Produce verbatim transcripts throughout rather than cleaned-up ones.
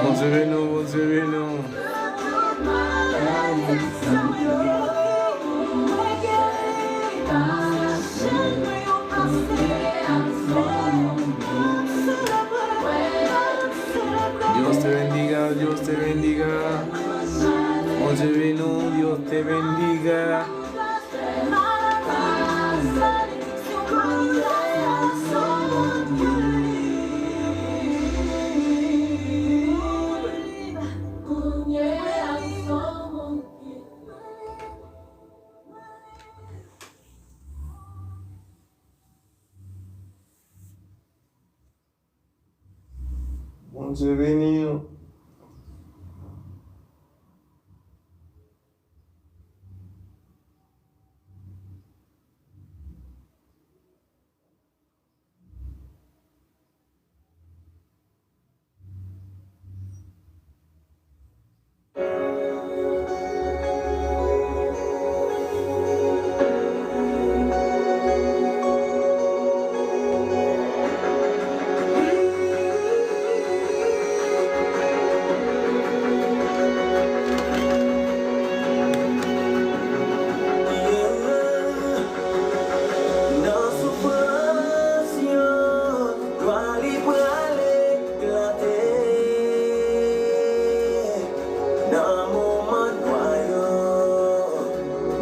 Bondye beni w, Bondye beni w. Dios te bendiga, Dios te bendiga. Bondye beni w, Dios te bendiga. Bondye beni w. Nan soufrans yo, glwa li pral eklate. Nan moman dwa yo,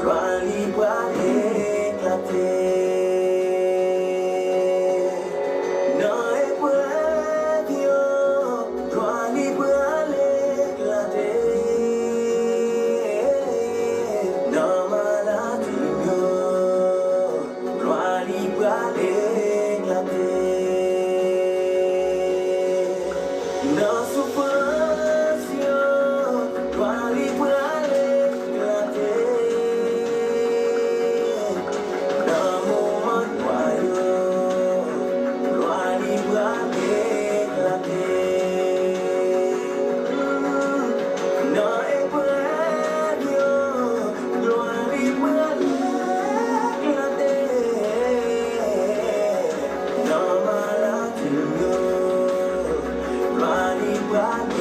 glwa li pral eklate. Nan eprèv yo, glwa li pral eklate. Nan maladi yo, glwa li pral eklate. Nan soufrans yo, glwa li pral eklate. Nan moman dwa yo, glwa li pral eklate. Nan eprèv yo, glwa li pral eklate. Nan maladi yo, glwa li pral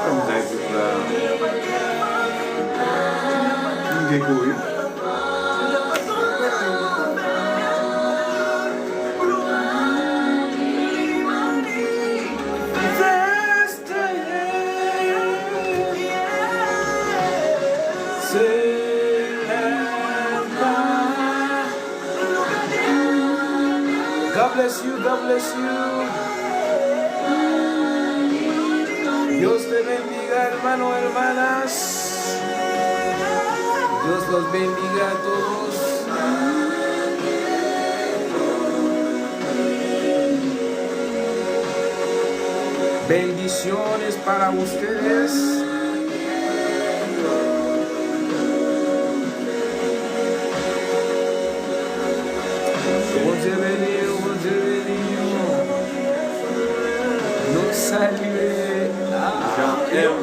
Kòm sa e tout la. M gen kouri. God bless you, God bless you. Dios te bendiga, hermano, hermanas. Dios los bendiga a todos. Bendiciones para ustedes. Bondye beni w, Bondye beni w. Nou salye, ah, Jean M.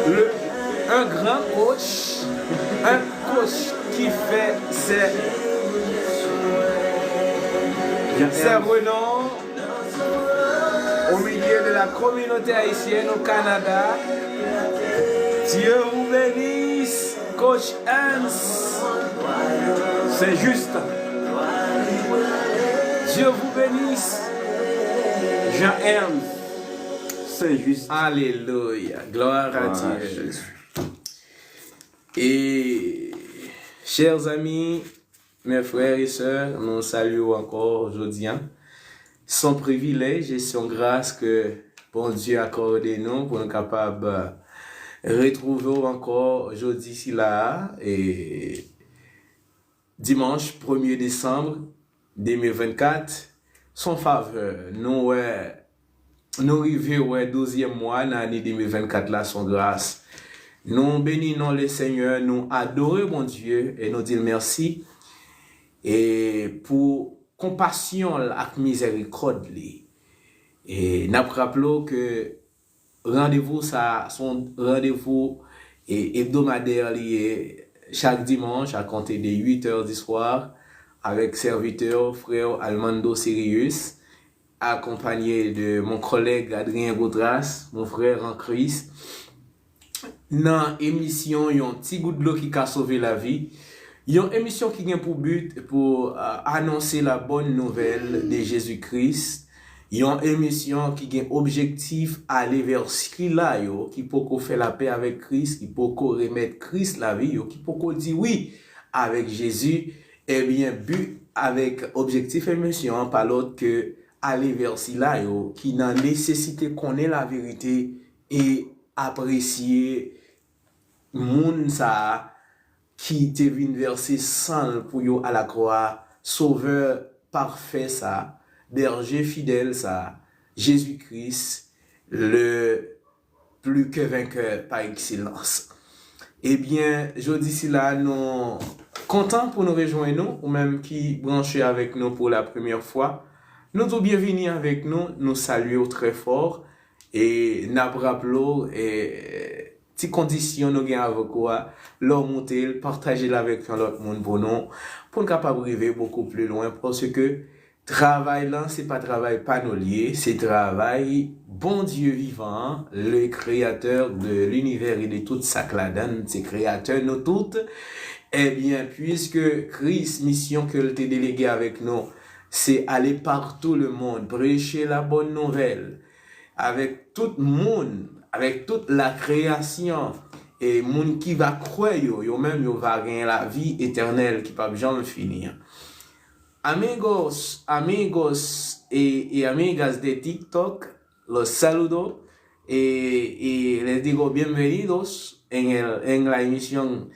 Le, un grand coach, un coach qui fait ses, ses renom au milieu de la communauté haïtienne au Canada. Dieu vous bénisse, coach Ernst. C'est juste. Dieu vous bénisse, Jean Ernst. C'est juste. Alléluia. Gloire à Dieu. Et, chers amis, mes frères et sœurs, nou salye w ankò jodi a. Se yon privilèj e se yon gras ke Bondye akòde nou pou nou kapab, euh, retwouve w ankò jodi sila a, e dimanch premye desanm de mil vennkat, se yon favè. Nou wè, nou rive wè douzyèm mwa nan ane de mil vennkat la, se yon gras. Nou beni non Lesenyè, nou adore Bondye e nou di l mèsi, e pou konpasyon l ak mizèrikòd li. E n ap raple w ke randevou sa a, se yon randevou, e, ebdomadè li ye, chak dimanch, à compter de huit heures du soir, avec serviteur, frère Almando Sirius, accompagné de mon collègue Adrien Gautras, mon frère en Christ, nan emisyon Yon ti gout dlo ki ka sove lavi. Yon emisyon ki gen pou but pou, euh, anonse la bonne nouvelle de Jésus-Christ. Yon emisyon ki gen objektif ale vè sila yo ki poko fè lapè avèk Kris, ki poko remèt Kris lavi yo, ki poko di wi avèk Jezi. Ebyen, bi avèk objektif emisyon an pa lòt ke ale vè sila yo ki nan nesesite konnen laverite e apresye moun sa a ki te vin vèse san l pou yo alakwa, Sovè pafè sa a, Bèje fidèl sa a, Jezi Kris, le plus que vainqueur par excellence. Ebyen, jodi sila, nou kontan pou nou rejwenn nou, ou menm ki branche avèk nou pou la premyè fwa. Nou di w byenvini avèk nou, nou salye w trè fò, e n ap raple w, e, ti kondisyon nou gen avèk ou a, lè w moute l, pataje l avèk yon lòt moun pou nou, pou n kapab rive beaucoup plus loin, paske travay lan, se pa travay pa nou l ye, se travay Bondye vivan an, le créateur de l'univers et de tout sa k ladan l, se kreyatè nou tout. Ebyen, puiske Kris, misyon ke l te delege avèk nou, se aller partout le monde, prêcher la bonne nouvelle, avèk tout moun, avèk tout la création, e moun ki va kwè yo, yo menm yo va gen lavi etènèl ki p ap janm fini an. Amigos, amigos e, e amigas de TikTok, los saludo, e, y les digo bienvenidos en el, en la emisión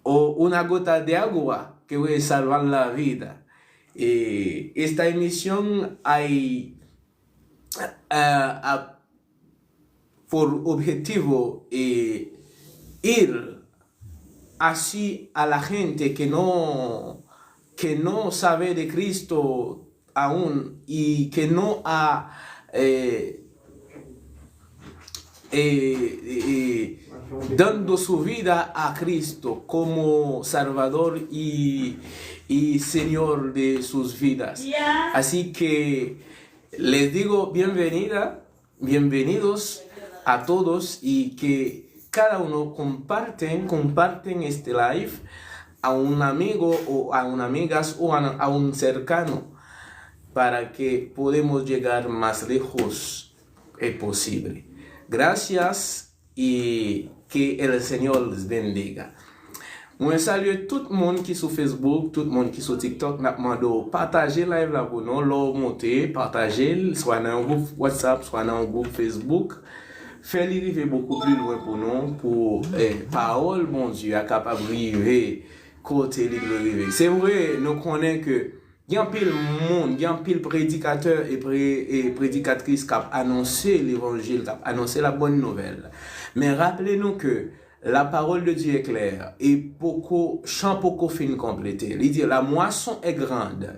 o una gota de agua que puede salvar la vida. E esta emisión hay, ah, ah, por objetivo, eh, ir así a la gente que no, que no sabe de Cristo aún y que no ha, eh, eh, eh, dando su vida a Cristo como Salvador y, y Señor de sus vidas. Así que les digo bienvenida Bienvenidos a todos y que cada uno comparten, comparten este live a un amigo o a una amigas o a, a un cercano para que podemos llegar más lejos es posible. Gracias y que el Señor les bendiga. Mwen salye tout moun ki sou Facebook, tout moun ki sou TikTok. N ap mande w pataje live la pou nou. Lè w monte, pataje l, swa nan yon gwoup WhatsApp, swa nan yon gwoup Facebook. Fè li rive bokou pli lwen pou nou, pou eh, pawòl Bondye a kapab rive kote li dwe rive. Se vre, nou konnen ke Gen anpil moun, gen anpil predikatè e, pre, e predikatris k ap anonse levanjil, k ap anonse la bonne nouvelle. Men raple nou ke la parole de Dieu est claire e poko, chan poko fin konplete. Li di, la moisson est grande.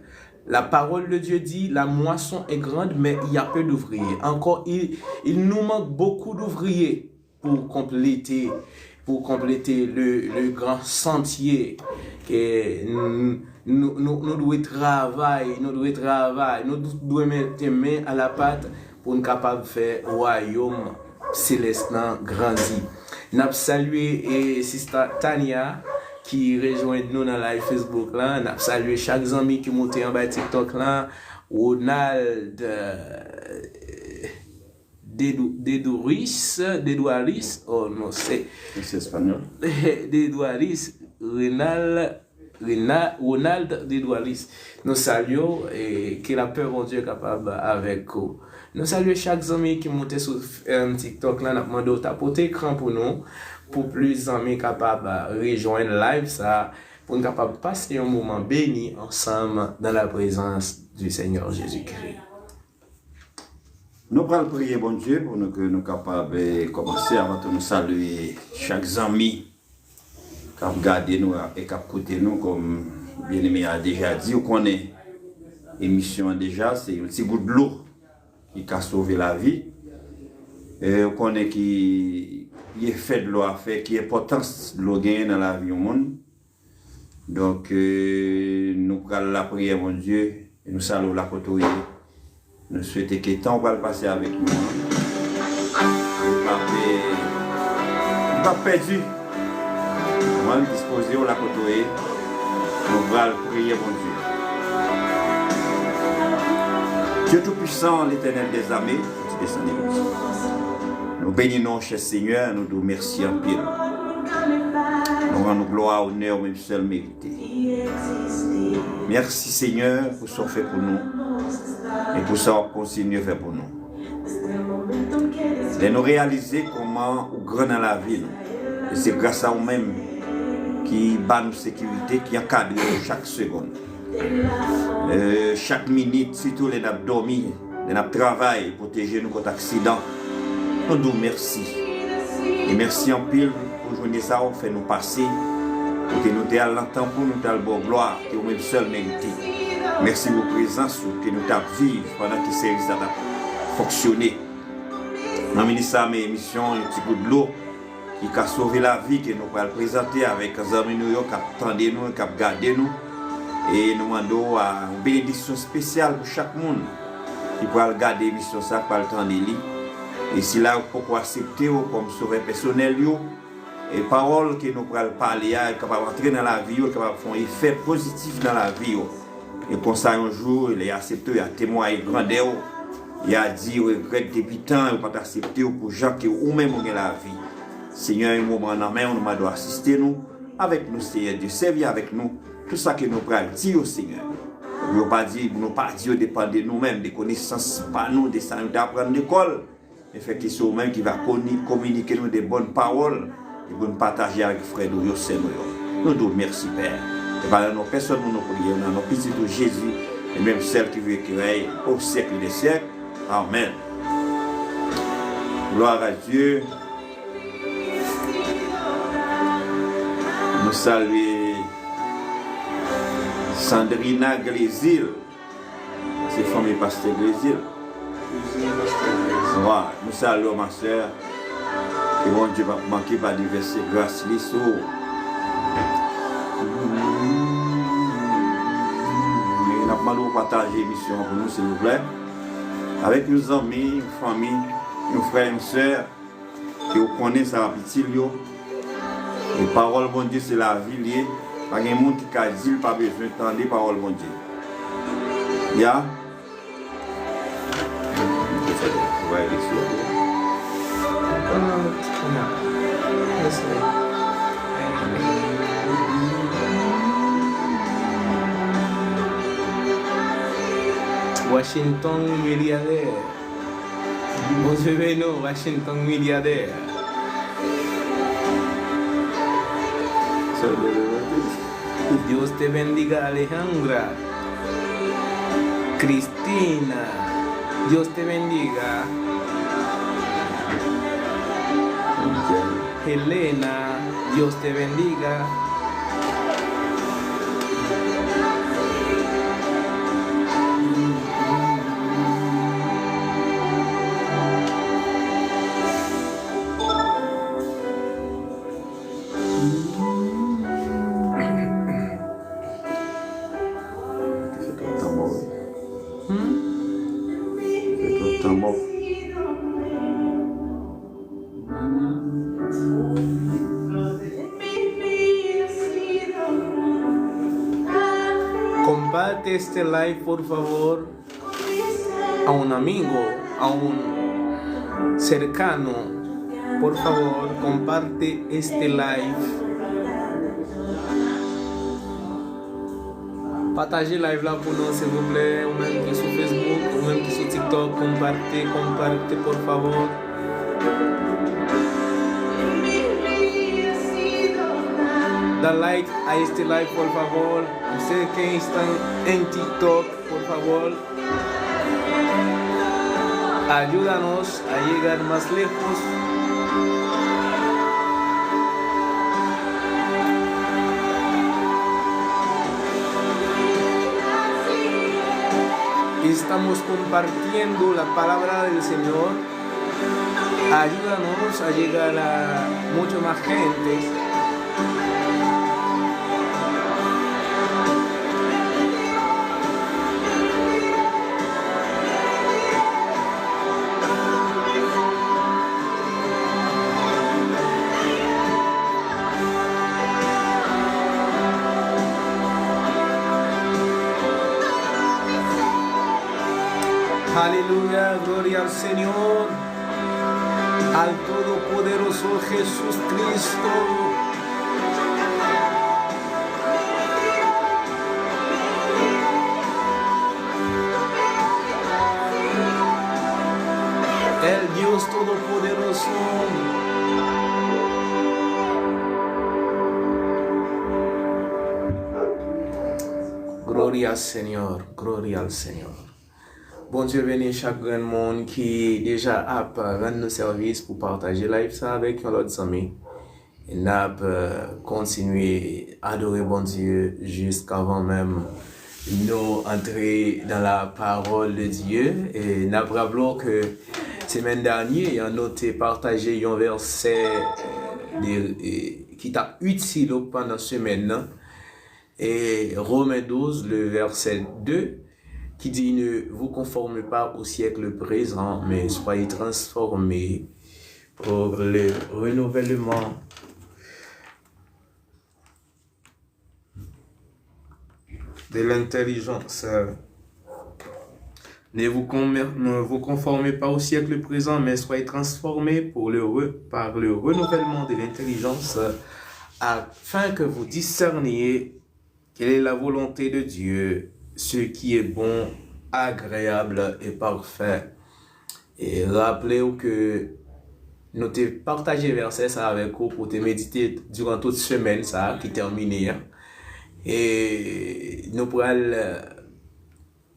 La parole de Dieu dit, la moisson est grande, mais il y a peu d'ouvriers. Encore, il, il nous manque beaucoup d'ouvriers pour compléter, pour compléter le, le grand chantier. Ke nou, nou, nou, nou dwe travay, nou dwe travay, nou dwe mete men a la pat pou n kapab fè wayòm selès lan grandi. N ap salye e sista Tania ki rejwenn nou nan live Facebook lan. N ap salye chak zanmi ki moute anba TikTok lan. Ronald, Dedouris, Dedoualis, oh non, se Espanyòl. Dedoualis, Renal, Rena, Ronald Dedoualis. Nou salye w e ke lapè Bondye kapab avèk ou. Nou salye chak zanmi ki moute sou TikTok la. N ap mande w tapote ekran pou nou, pou plis zanmi kapab rejwenn live sa, pou n kapab pase yon moman beni ansanm dans la présence du Seigneur Jésus-Christ. Nou pral priye Bondye pou nou ke nou kapab kòmanse. Avan tou nou salye chak zanmi k ap gade nou e k ap koute nou. Kòm byeneme a deja di, ou konnen emisyon an deja, se yon ti gout dlo ki ka sove lavi. Ou konnen ki efè dlo a fè, ki enpòtans dlo genyen nan lavi yon moun. Donk, nou pral lapriyè Bondye e nou salye w la kote w ye. Nou swete ke tan w pral pase avèk nou an, li p ap, li p ap pèdi. Mwen, dispoze w la kote w ye. Nou pral priye Bondye. Dieu Tout-Puissant, l'Éternel des armées, nou beni non w, chè Senyè, nou di w mèsi anpil. Nou rann ou glwa, onè, ou menm sèl merite. Mèsi, Senyè, pou sa w fè pou nou e pou sa w ap kontinye fè pou nou. Lè nou reyalize kòman ou gran nan lavi nou, e se gras a ou menm ki ba nou sekirite, ki ankadre nou chak segonn. Chak minit, sitou lè n ap dòmi, lè n ap travay, pwoteje nou kont aksidan. Nou di w mèsi. E mèsi anpil pou jounen sa w fè nou pase, kote nou te al nan tanp ou, nou t al ba w glwa ke ou menm sèl merite. Mèsi pou prezans ou ke nou t ap viv pandan ke sèvis la t ap fonksyone. Nan minis sa, men emisyon Yon Ti Gout Dlo ki ka sove lavi ke nou pral prezante avèk zanmi nou yo k ap tande nou, k ap gade nou. E nou mande w a yon benediksyon espesyal pou chak moun ki pral gade emisyon sa, k pral tande li. E sila yo k poko aksepte w kòm sovè pèsonèl yo, e pawòl ke nou pral pale a, li kapab antre nan lavi yo, li kapab fè yon efè pozitif nan lavi yo. E konsa yon jou, lè y a aksepte w, y a temwaye grandè w, y a di yo regrèt depi tan yo pa t aksepte w pou jan ke ou menm ou gen lavi. Senyè, yon moman nan men w, nou mande w asiste nou, avèk nou, Senyè Dye, sèvi avèk nou, tout sa ke nou pral di yo, Senyè. Pou yo pa di, pou nou pa di yo depann de nou menm, de konesans pa nou, de sa nou te aprann lekòl, men fè ke se ou menm ki va kominike nou de bòn pawòl e pou n pataje avèk frè nou yo, sè nou yo. Nou di w mèsi, Pè. E pa nan non pèsòn moun nou priye, nan non Pitit ou Jezi, li menm sèl ki viv e ki rèy o syèk dè syèk. Amèn. Glwa a Dye. Nou salye Sandrina Glézil. Se fanmi pastè Glézil. Wa, nou salye w, ma sè. Ke Bondye p ap manke pa li vèse gras li sou ou. E n ap mande w pataje emisyon an pou nou, silvouplè, avèk yon zanmi, yon fanmi. Nou frè e m sè, ke w konnen sa ap itil yo. E pawòl Bondye se lavi l ye. Pa gen moun ki ka di l pa bezwen tande pawòl Bondye. Ya. Washington milyadè. Bondye beni w, Washington milyadè. Dios te bendiga, Alejandra. Cristina, Dios te bendiga. Helena, Dios te bendiga. Hmm? Comparte este live, por favor, a un amigo, a un cercano. Por favor, comparte este live. Pataje live la pou nou, silvouplè. Ou menm ki sou Facebook, ou menm ki sou TikTok, comparte, comparte, por favor. Da like a este live, por favor. Sé que están en TikTok, por favor. Ayúdanos a llegar más lejos. Estamos compartiendo la palabra del Señor. Ayúdanos a llegar a mucho más gente. Aleluya, gloria al Señor, al Todopoderoso Jesucristo. El Dios Todopoderoso. Gloria al Señor, gloria al Señor. Bondye beni chak grenn moun ki deja ap rann nou sèvis pou pataje live sa avèk yon lòt zanmi. N ap, euh, kontinye adore Bondye jiskavan menm nou antre dans la parole de Dieu. E n ap raple w ke semèn dènye an, nou te pataje yon vèsè, euh, de, e, ki t ap itil ou pandan semèn nan. E Romen douz, le vèsè de, ki di, ne vous conformez pas au siècle présent, mais soyez transformés pour le renouvellement de l'intelligence. Ne vous, con- ne vous conformez pas au siècle présent, mais soyez transformés pour le re- par le renouvellement de l'intelligence, afin que vous discerniez quelle est la volonté de Dieu, ce qui est bon, agréable et parfait. E raple w ke nou te pataje vèsè sa avèk ou pou te medite diran tout semèn sa ki tèmine an. E nou pral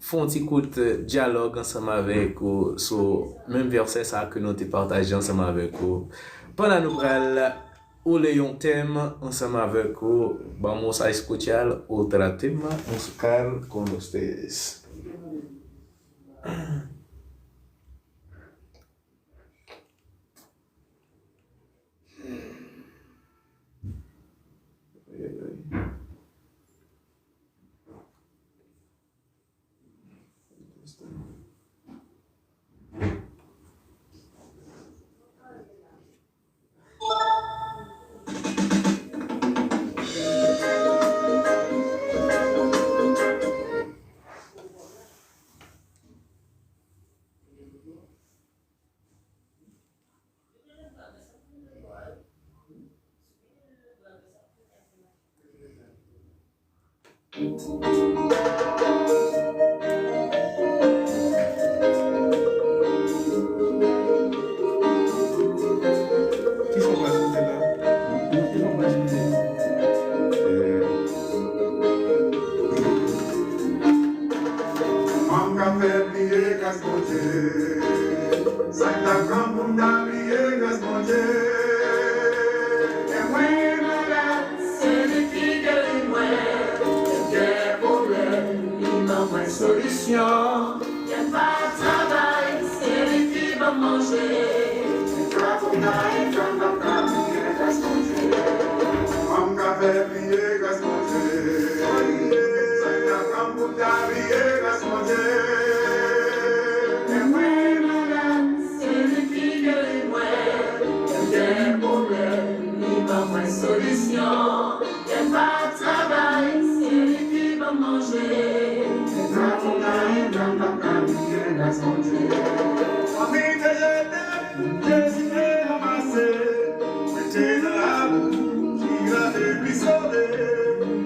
fè yon ti kout dyalòg ansanm avèk ou sou menm vèsè sa ke nou te pataje ansanm avèk ou. Pandan nou pral oule yon tèm ansanm avèk ou, vamos a escuchar otro tema musical con ustedes. Lè mwen malad, se li ki geri mwen. Lè m gen pwoblèm, li ban mwen solisyon. Lè m pa travay, se li ki ban m manje. Sa pou m ta ye, sa m p ap ka bliye gras Bondye. Kòman m ka fè bliye gras Bondye? Sa k ta pran pou m ta bliye gras Bondye? Lè mwen malad, se li ki geri mwen. Lè m gen pwoblèm, li ban mwen solisyon. Lè m pa travay, se li ki ban m manje. Sa pou m ta ye, sa m p ap ka bliye gras Bondye. Fanmi te jete m, Jezi te ranmase m. Mwen te nan labou, li lave m, li sove m.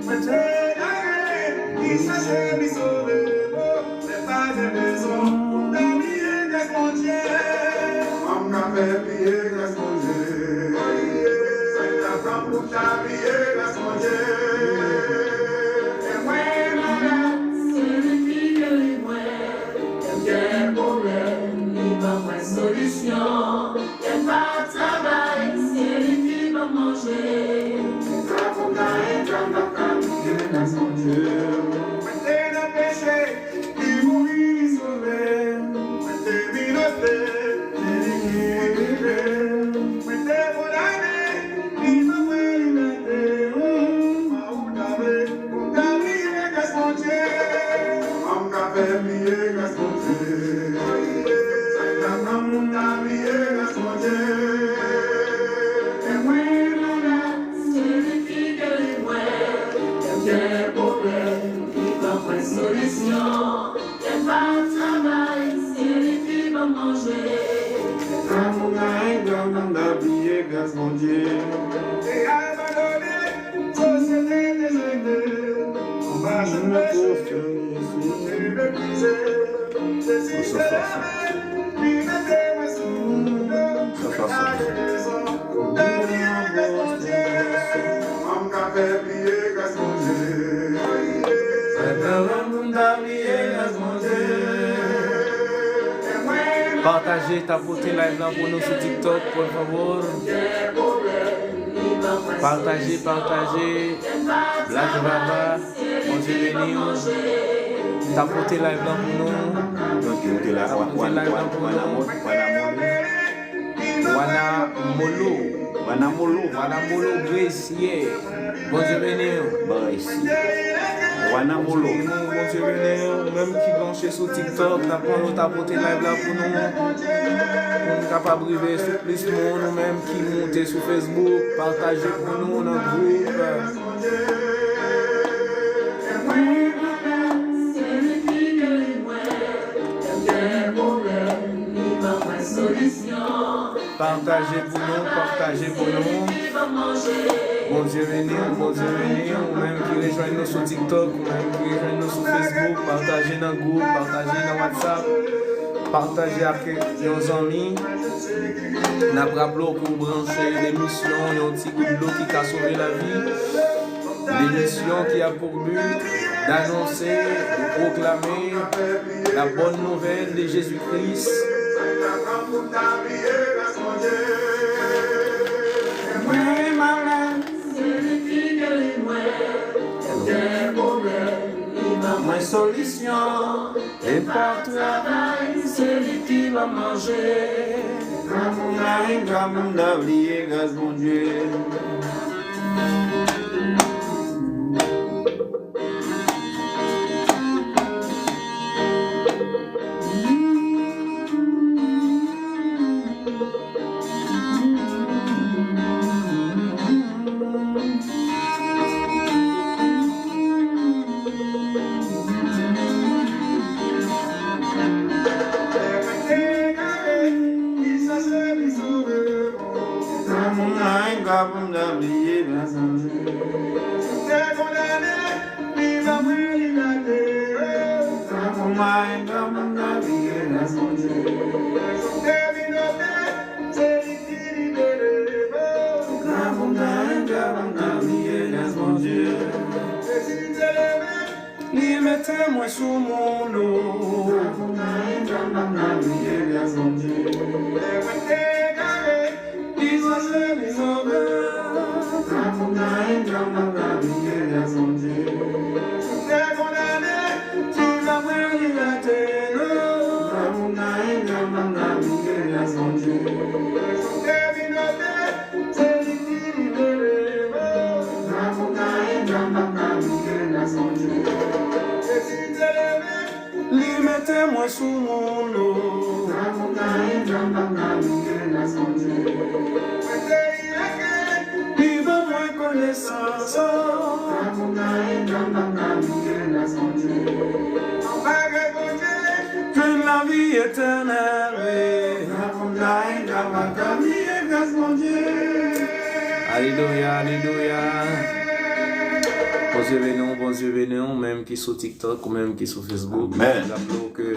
Mwen te egare, li chache m, li sove m. O, men pa gen rezon pou m ta bliye gras Bondye. Kòman m ka fè bliye gras Bondye? Sa k ta pran pou m ta bliye gras Bondye? Lè mwen malad, se li ki geri mwen. Lè m gen pwoblèm, li ban mwen solisyon. Lè m pa travay, se li ki ban m manje. Sa pou m ta ye, sa m p ap ka bliye gras Bondye? Mwen te nan peche, li mouri, li sove m. Mwen te minote, se li ki delivre m. Mwen te kondane, li ban mwen libète. O, kòman ou ta vle pou m ta bliye gras Bondye? Kòman m ka fè bliye gras Bondye? Sa k ta pran pou m ta bliye gras Bondye? Lè mwen malad, se li ki geri mwen. Lè m gen pwoblèm, li ban mwen solisyon. Lè m pa travay, se li ki ban m manje. Sa pou m ta ye, sa m p ap ka bliye gras Bondye? Te abandone, sosyete te jete. Anba chan peche, te meprize. Jezi te lave m, li mete mwen sou wout. Sa pa gen rezon pou m ta bliye gras Bondye. Kòman m ka fè bliye gras Bondye? Sa k ta pran pou m ta bliye gras Bondye? Pataje, tapote live la pou nou sou TikTok, por favor. Pataje, pataje. Black Vava, Bondye beni w. Tapote live la pou nou. Tapote live la pou nou. Wana Molo. Wana Molo. Wana Molo Grace, yeah. Bondye beni w. Wana Molo. Bondye beni w. Ou menm ki branche sou TikTok, n ap mande w tapote live la pou nou. Pou n kapab rive sou plis moun. Ou menm ki moute sou Facebook, pataje pou nou nan gwoup. Pataje pou nou, pataje pou nou. Bondye beni w, Bondye beni w. Ou menm ki rejwenn nou sou TikTok, ou menm ki rejwenn nou sou Facebook, pataje nan gwoup, pataje nan WhatsApp, pataje ak yon zanmi. N ap raple w pou w branche lemisyon Yon ti gout dlo ki ka sove lavi. Lemisyon ki a pour but d'annoncer, de proclamer la bonne nouvelle de Jésus-Christ. Mwen malad, se li ki geri mwen. Lè m gen pwoblèm, li ban mwen solisyon. Lè m pa travay, se li ki ban m manje. Granmoun la, granmoun la bliye gras Bondye. Granmoun la, granmoun la bliye gras Bondye. Te kondane, li ban mwen libète. Granmoun la, granmoun la bliye gras Bondye. Te minote, se li ki libere. Granmoun la, granmoun la bliye gras Bondye. Jezi te leve, li mete mwen sou moun. Granmoun la, granmoun la bliye gras Bondye. Lè mwen te egare, Sou moun, oh. Li ban mwen konesans, oh. Jwenn lavi etènèl, wi. Alelouya, alelouya. Bondye beni w, Bondye beni w, menm ki sou TikTok ou menm ki sou Facebook. Amen. Raple w ke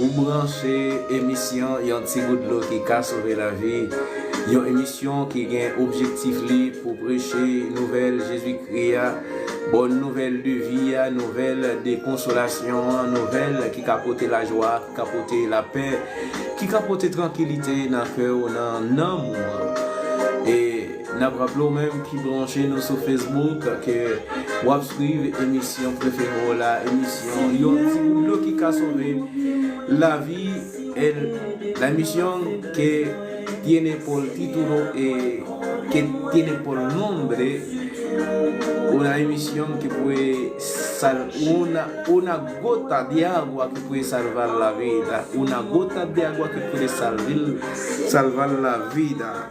ou branche emisyon Yon ti gout dlo ki ka sove lavi. Yon emisyon ki gen objektif li pou preche nouvèl Jezikri a, bòn nouvèl de vi a, nouvèl de konsolasyon an, nouvèl ki ka pote lajwa, ki ka pote lapè, ki ka pote trankilite nan kè w, nan nanm ou an. E n ap raple w menm ki branche nou sou Facebook ke w ap swiv emisyon prefere w la, emisyon Yon ti gout dlo ki ka sove lavi, el, la misión que tiene por título, eh, que tiene por nombre, una emisión que puede sal-, una, una gota de agua que puede salvar la vida, una gota de agua que puede salvar, salvar la vida.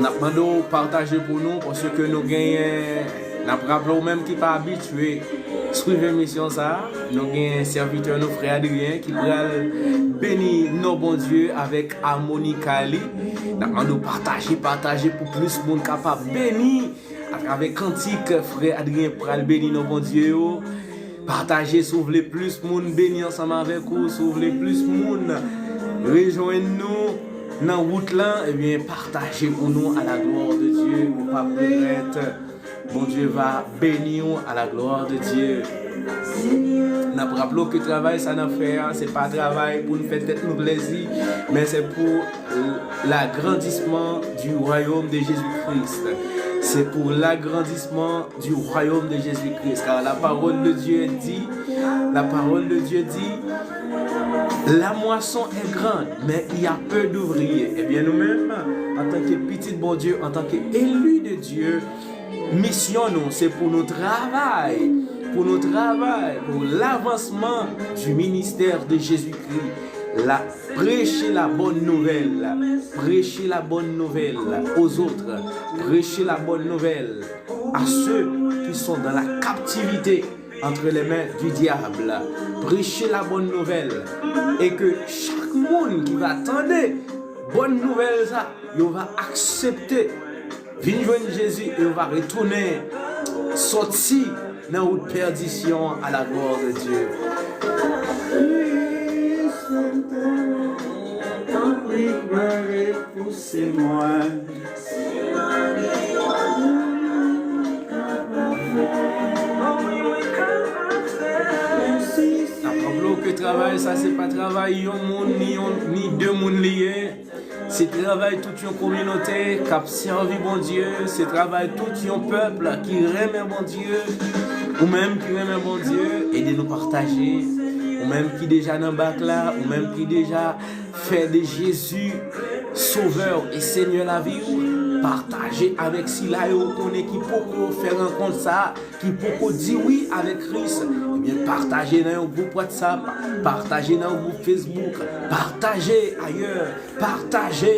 N ap mande w pataje pou nou, paske nou genyen, n ap raple w menm ki pa abitye swiv emisyon sa a, nou genyen sèvitè nou, frè Adrien, ki pral beni non Bondye avèk amonika li. N ap mande w pataje, pataje pou plis moun kapab beni atravè kantik frè Adrien pral beni non Bondye yo. Pataje si w vle plis moun beni ansanm avèk ou, si w vle plis moun rejwenn nou nan wout lan, ebyen, pataje pou nou, à la gloire de Dieu, ou p ap regrèt. Bondye va beni w, à la gloire de Dieu. N ap raple w ke travay sa n ap fè a, se pa travay pou n fè tèt nou plezi, men se pou l'agrandissement du royaume de Jésus-Christ. C'est pour l'agrandissement du royaume de Jésus-Christ. Car la parole de Dieu dit, la parole de Dieu dit, la moisson est grande, mais il y a peu d'ouvriers. Ebyen, nou menm, antanke pitit Bondye, antanke eli de Dye, misyon nou, se pou nou travay, pou nou travay pour l'avancement du ministère de Jésus-Christ. La, prêcher la bonne nouvelle, prêcher la bonne nouvelle aux autres, prêcher la bonne nouvelle à ceux qui sont dans la captivité entre les mains du diable. Prêcher la bonne nouvelle. E ke chak moun ki va tande bòn nouvèl sa, yo va aksepte vin jwenn Jezi e yo va retounen sòti nan wout pèdisyon an, à la gloire de Dieu. Tanpri, mare pouse mwen. N ap raple w ke travay sa, se pa travay yon moun, ni yon, ni de moun li ye. Se travay tout yon kominote k ap sèvi Bondye. Se travay tout yon pèp ki renmen Bondye. Ou menm ki renmen Bondye, ede nou pataje. Ou menm ki deja nan bak la, ou menm ki deja fè de Jezi Sovè w e Senyè lavi w, pataje avèk sila yo ou konnen ki poko fè rankont sa a, ki poko di wi avèk Kris. Ebyen, pataje nan yon gwoup WhatsApp, pataje nan yon gwoup Facebook, pataje ayè, pataje,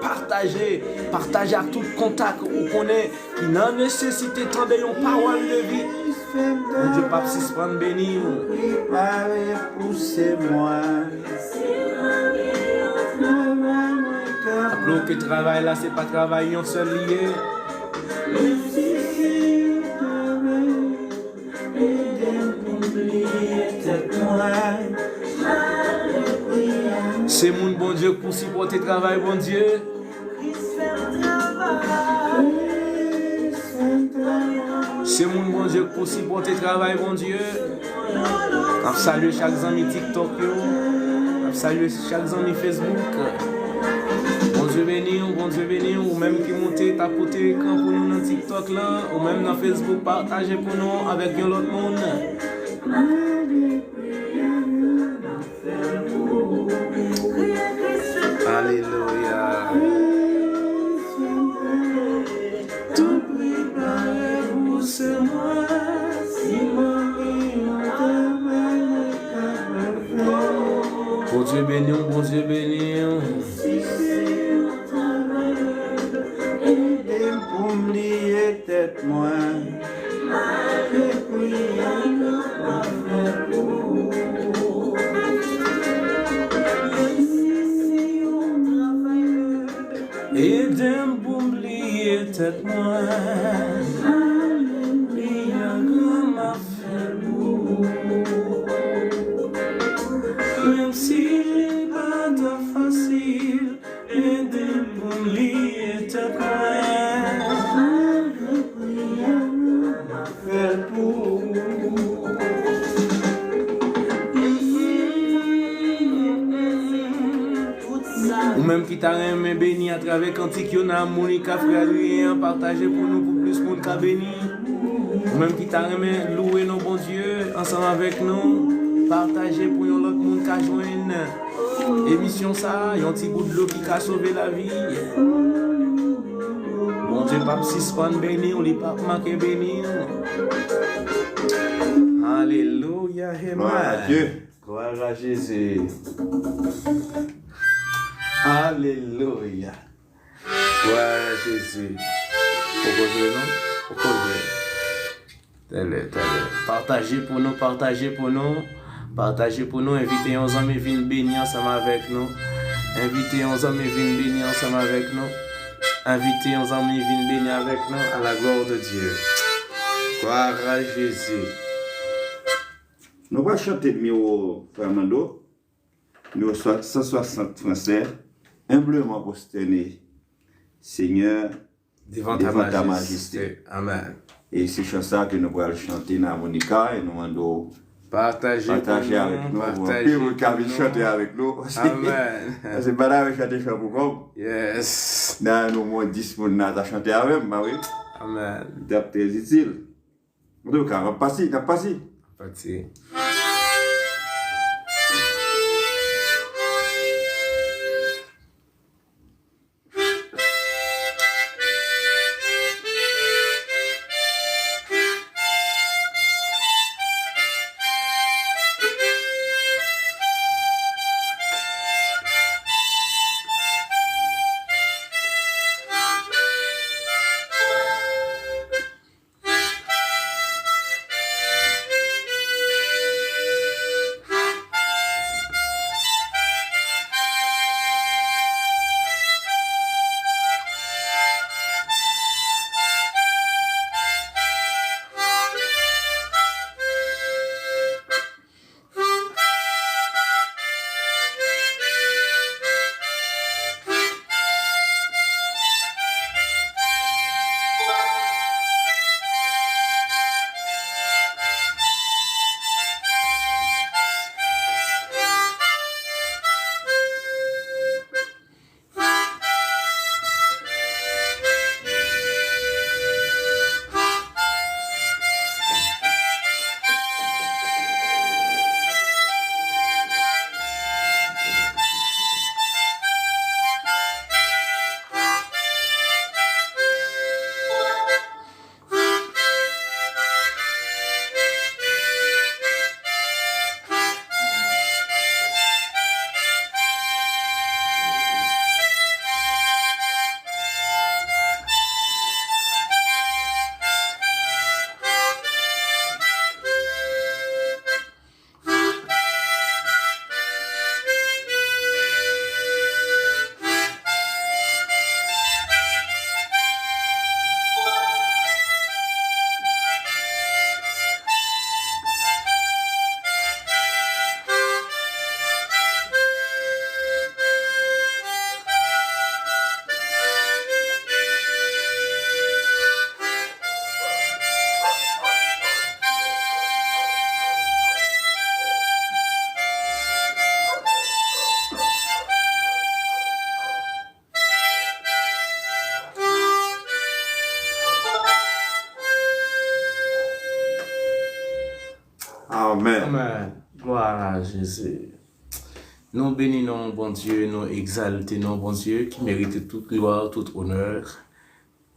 pataje, pataje ak tout kontak ou konnen ki nan nesesite tande yon pawòl de vi. Bondye p ap sispann beni w. Prepare pou se mwen. Raple w ke travay la, se pa travay yon sèl li ye. Se moun Bondye k pou sipòte travay Bondye. Se moun Bondye k pou sipòte travay Bondye. N ap salye chak zanmi TikTok yo. N ap salye chak zanmi Facebook. Bondye beni w, Bondye beni w. Ou menm ki moute tapote ekran pou nou nan TikTok lan, ou menm nan Facebook, pataje pou nou avèk yon lòt moun. Alelouya. Tout prepare pou se mwen, si mwen gen yon travay mwen kapab fè. Bondye beni w, Bondye beni w. Si se yon travay, ede m pou m bliye tèt mwen. Malgre priyè yo pa fè pou ou. Menm si se yon travay, ede m pou m bliye tèt mwen. Alelouya, gran m ap fè l pou ou. Menm si li pa ta fasil, ede m pou m bliye tèt mwen. Malgre priyè m ap fè l pou ou. Ou menm ki ta renmen beni atravè kantik yo nan amoni k ap fè riyen an, pataje pou nou, pou plis moun ka beni. Ou menm ki ta renmen louwe non Bondye ansanm avèk nou, pataje pou yon lòt moun ka jwenn emisyon sa a, yon ti gout dlo ki ka sove lavi. Bondye p ap sispann beni w, li p ap manke beni w. Alelouya, Glwa a amen. Dye. Glwa a Jezi. Alelouya. Glwa a Jezi. Poko jwe non? Poko jwe. Tèlè, tèlè. Pataje pou nou, pataje pou nou. Pataje pou nou. Envite yon zanmi vin beni ansanm avèk nou. Envite yon zanmi vin beni ansanm avèk nou. Envite yon zanmi vin beni avèk nou. À la gloire de Dieu. Glwa a Jezi. Nou pral chante nimewo Fè Mando. Nimewo san swasant fransè. Humblement prosterné, Seigneur, devant ta majesté. Amen. E se chan sa ke nou pral chante nan amonika e nou mande w pataje avèk nou. Anpil moun ka vin chante avèk nou. Amen. Paske m pa ta vle chante chan pou kò m. Yes. Nan nou mwen dis moun nan ta chante avè m, pa vre? Amen. Li t ap trè itil. Antouka, n ap pase, n ap pase. Pati. Amen. Amen. Gloire à Jésus. Nou beni non Bondye, nou egzalte non Bondye ki merite tout glwa, tout onè,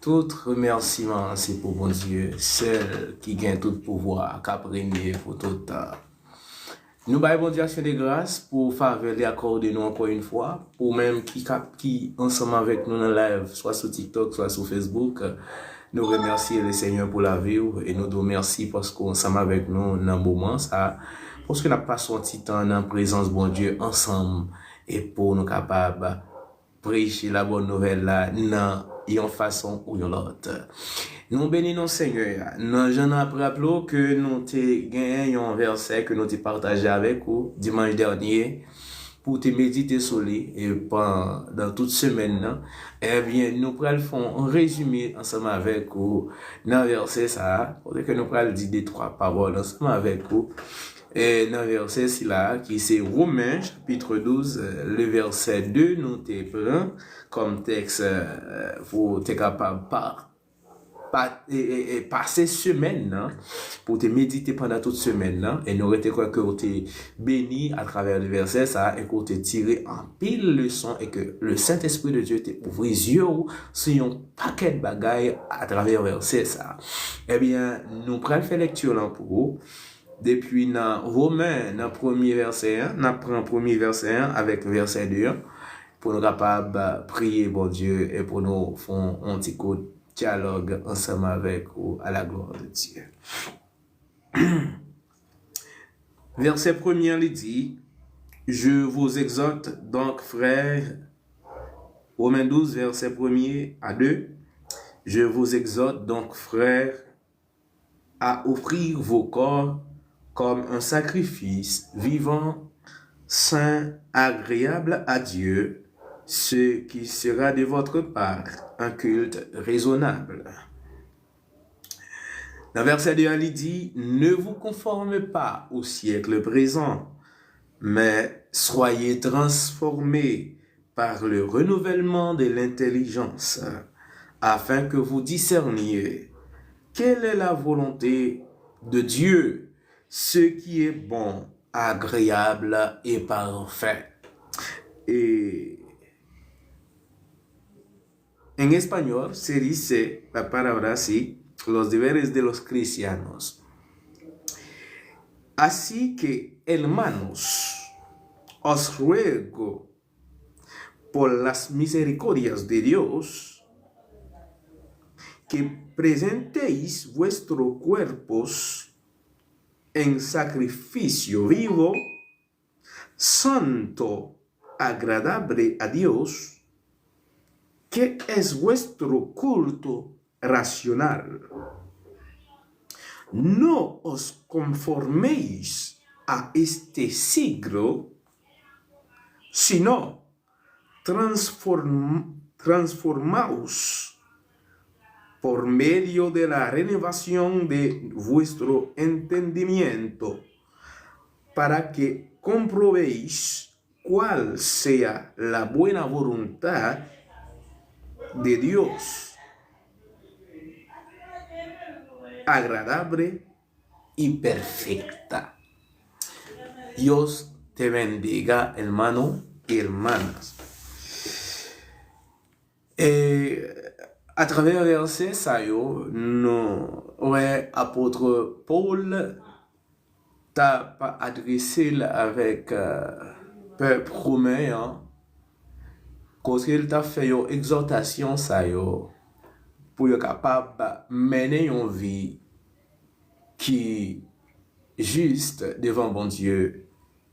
tout remèsiman se pou Bondye, sèl ki gen tout pouvwa, k ap renye pou tout tan. Nou bay Bondye aksyon de gras pou favè li akòde nou ankò yon fwa, pou menm ki kap, ki ansanm avèk nou nan live, swa sou TikTok, swa sou Facebook. Nou remèsye le Senyè pou lavi w e nou di w mèsi paske w ansanm avèk nou nan moman sa, paske n ap pase yon ti tan nan prezans Bondye ansanm e pou nou kapab preche la bòn nouvèl la nan yon fason ou yon lòt. Nou beni non Senyè a. Nan jan n ap raple w ke nou te genyen yon vèsè ke nou te pataje avèk ou dimanch dènye, pou w te medite sou li e pandan tout semèn nan, ebyen, nou pral fè yon rezime ansanm avèk ou nan vèsè sa a, kote ke nou pral di de twa pawòl ansanm avèk ou e nan vèsè sila a, ki se Women, chapit douz, le vèsè de, nou te pran kòm tèks, eh, pou te kapab pa, pa, e, e, e pase semèn nan, pou te medite pandan tout semèn nan, e nou rete kwè ke w te beni atravè le vèsè sa a, e ke w te tire anpil leson, e ke le Sentespri de Dye te ouvri zye w sou yon pakèt bagay atravè vèsè sa a. Ebyen, nou pral fè lekti lan pou ou. Depi nan Women, nan premye vèsè an, n ap pran premye vèsè an avèk vèsè de an, pou nou kapab priye Bondye e pou nou fè yon, yon ti kout dyalòg ansanm avèk ou, à la gloire de Dieu. Vèsè premye an, li di, Je vous exhorte donc, frères, Women douz, vèsè premye a de, Je vous exhorte donc, frères, à offrir vos corps comme un sacrifice vivant, saint, agréable à Dieu, ce qui sera de votre part un culte raisonnable. Nan vèsè de a, li di, Ne vous conformez pas au siècle présent, mais soyez transformés par le renouvellement de l'intelligence, afin que vous discerniez quelle est la volonté de Dieu, ce qui est bon, agréable et parfait. E en español se dice la palabra así, los deberes de los cristianos. Así que, hermanos, os ruego por las misericordias de Dios, que presentéis vuestros cuerpos en sacrificio vivo, santo, agradable a Dios, que es vuestro culto racional. No os conforméis a este siglo, sino transform-, transformaos por medio de la renovación de vuestro entendimiento, para que comprobéis cuál sea la buena voluntad de Dios, agradable y perfecta. Dios te bendiga, hermano y hermanas. E atravè vèsè sa yo, nou wè apot Pòl t ap adrese l avèk, eh, pèp women an, kote l t ap fè yo egzòtasyon sa yo pou yo kapab mennen yon vi ki jis devan Bondye,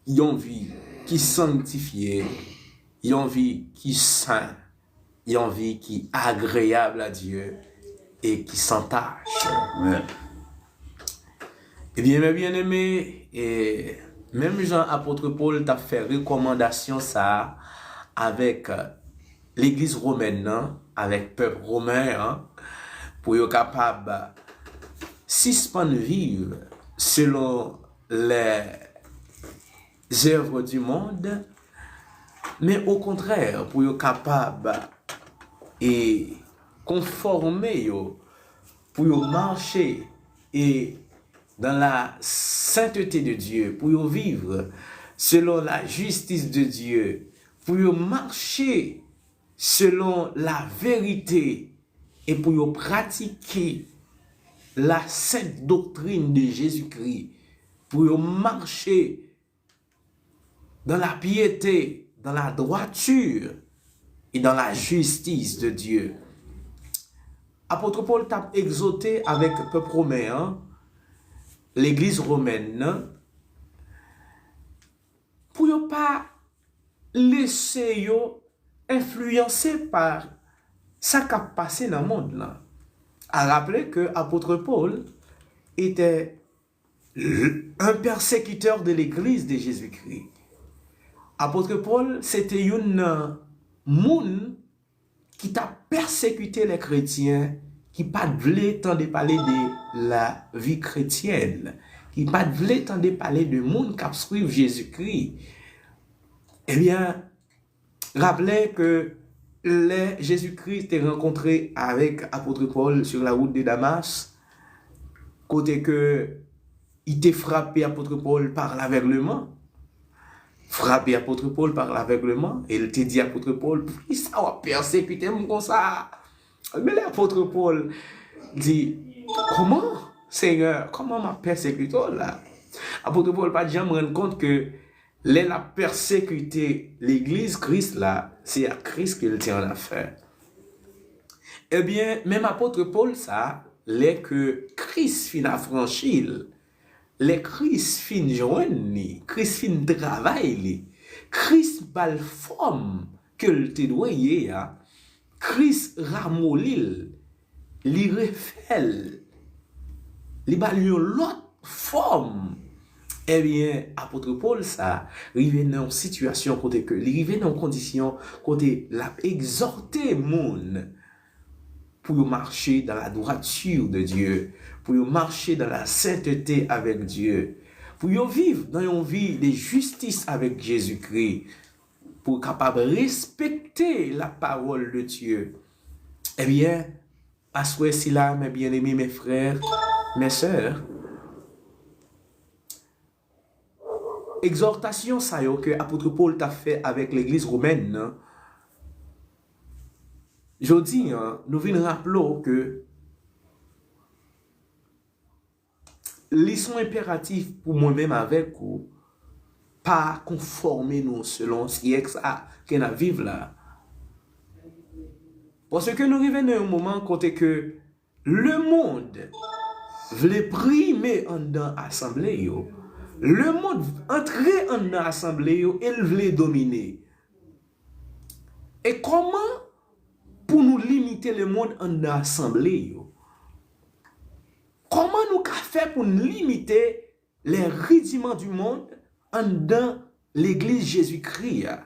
yon vi ki sanktifye, yon vi ki sen, yon vi ki agreyab a Dye e ki san tach. Amen. Ebyen, mes bien-aimés, e menm jan apot Pòl t ap fè rekòmandasyon sa a avèk legliz womèn nan, avèk pèp women an, pou yo kapab sispann viv selon les œuvres du monde, men okontrè, pou yo kapab e konfòme yo, pou yo mache e dans la sainteté de Dieu, pou yo viv selon la jistis de Dye, pou yo mache selon la verite e pou yo pratike la sent doktrin de Jezikri, pou yo mache dans la piété, dans la droiture et dans la justice de Dieu. Apot Pòl t ap egzòte avèk pèp women an, legliz womèn nan, pou yo pa lese yo enfliyanse pa sa k ap pase nan mond lan. A raple ke apot Pòl etè un persécuteur de l'église de Jésus-Christ. Apot Pòl se te youn nan moun ki t ap pèsekite lè kretyen ki pa t vle tande pale de la vi kretyèn, ki pa t vle tande pale de moun k ap swiv Jezikri. Ebyen, raple ke lè Jezikri te rankontre avèk apot Pòl sur la route de Damas, kote ke li te frape apot Pòl par lavègleman, frape apot Pòl par lavègleman, e l te di apot Pòl, "Poukisa w ap pèsekite m konsa?" Men lè apot Pòl di, "Kòman, Senyè, kòman m ap pèsekite w la?" Apot Pòl pa t janm rann kont ke lè l ap pèsekite legliz Kris la, se ak Kris ke l te annafè. Ebyen, menm apot Pòl sa, lè ke Kris fin afranchi l, lè Kris fin jwenn li, Kris fin travay li, Kris ba l fòm ke l te dwe ye a, Kris ramoli l, li refè l, li ba l yon lòt fòm. Ebyen, apot Pòl sa rive nan yon sitiyasyon kote ke li rive nan yon kondisyon kote l ap egzòte moun pou yo mache dans la droiture de Dieu, pou yo mache dans la sainteté avec Dieu, pou yo viv nan yon vi de jistis avèk Jezikri, pou yo kapab respekte la parole de Dieu. Ebyen, aswè sila, mes bien-aimés, mes frères, mes sœurs, egzòtasyon sa yo ke apot Pòl t ap fè avèk legliz womèn nan, jodi a, nou vin raple w ke li se yon enperatif pou mwen menm avèk ou, pa konfòme nou selon syèk sa ke n ap viv la. Paske nou rive nan yon moman kote ke lemonn vle prime anndan asanble yo. Lemonn antre anndan asanble yo e l vle domine. E kòman pou nou limite lemonn anndan asanble yo? Kòman nou ka fè pou n limite les rudiments du monde anndan legliz Jezikri a?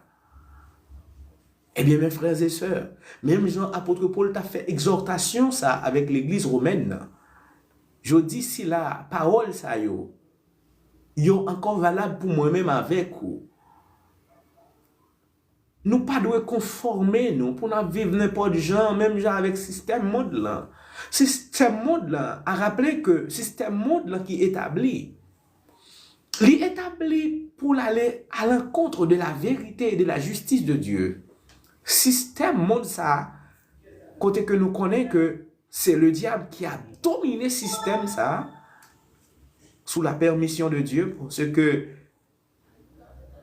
Ebyen, mes frères et sœurs, menm jan apot Pòl t ap fè egzòtasyon sa avèk legliz womèn nan, jodi sila, pawòl sa yo, yo ankò valab pou mwen menm avèk ou. Nou pa dwe konfòme nou pou n ap viv nenpòt jan, menm jan avèk sistèm mond lan. Sistèm mond lan, a raple ke sistèm mond lan ki etabli, li etabli pou l ale à l'encontre de la vérité et de la justice de Dieu. Sistèm mond sa, kote ke nou konnen ke se le dyab ki ap domine sistèm sa, sous la permission de Dieu, paske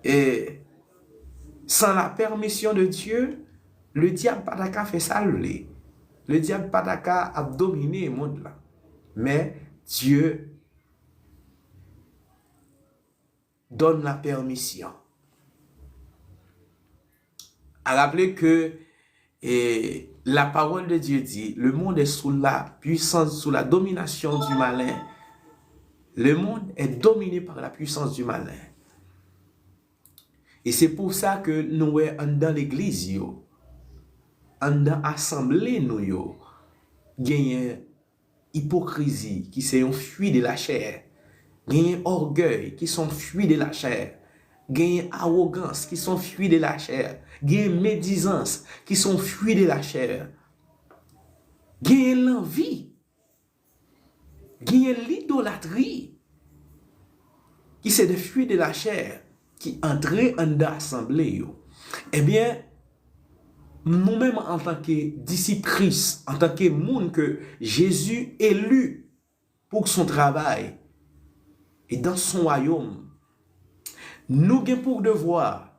e san la pèmisyon de Dye, le dyab pa ta ka fè sa l vle. Le dyab pa ta ka ap domine mond lan. Men Dye donn la pèmisyon. A raple ke Et la parole de Dieu dit, le monde est sous la puissance, sous la domination du malin. Le monde est dominé par la puissance du malin. E se pou sa ke nou wè anndan legliz yo, anndan asanble nou yo, genyen ipokrizi ki se yon fwi de lachè, genyen ògèy ki se yon fwi de lachè, genyen awogans ki se yon fwi de lachè, genyen medizans ki se yon fwi de lachè, genyen lanvi, genyen lidolatri ki se de fwi de lachè. ki antre anndan asanble yo. Ebyen, nou menm antanke disip Kris, antanke moun ke Jezi eli pour son travail et dans son royaume, nou gen pou devwa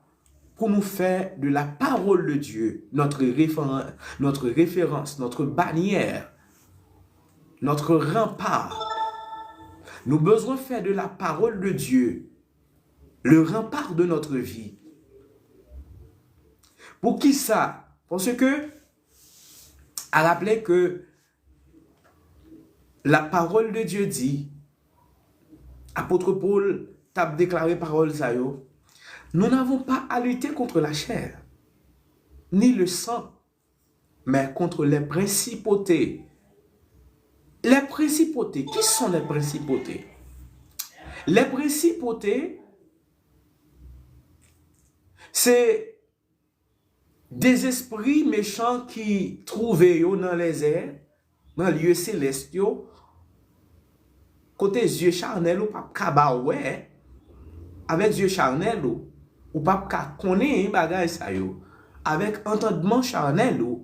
pou nou fè de la parole de Dieu notre référence, notre référence, notre bannière, notre rempart. Nou bezwen fè de la parole de Dieu le rempart de notre vie. Poukisa? Paske, a raple ke la parole de Dieu dit, apot Pòl t ap deklare pawòl sa yo, nous n'avons pas à lutter contre la chair, ni le sang, mais contre les principautés. Les principautés, qui sont les principautés? Les principautés, se de zespri mechan ki twouve yo nan lèzè, nan lye selès yo, kote zye chanèl ou p ap ka ba w wè, avèk zye chanèl ou, ou p ap ka konnen bagay sa yo, avèk antandman chanèl ou,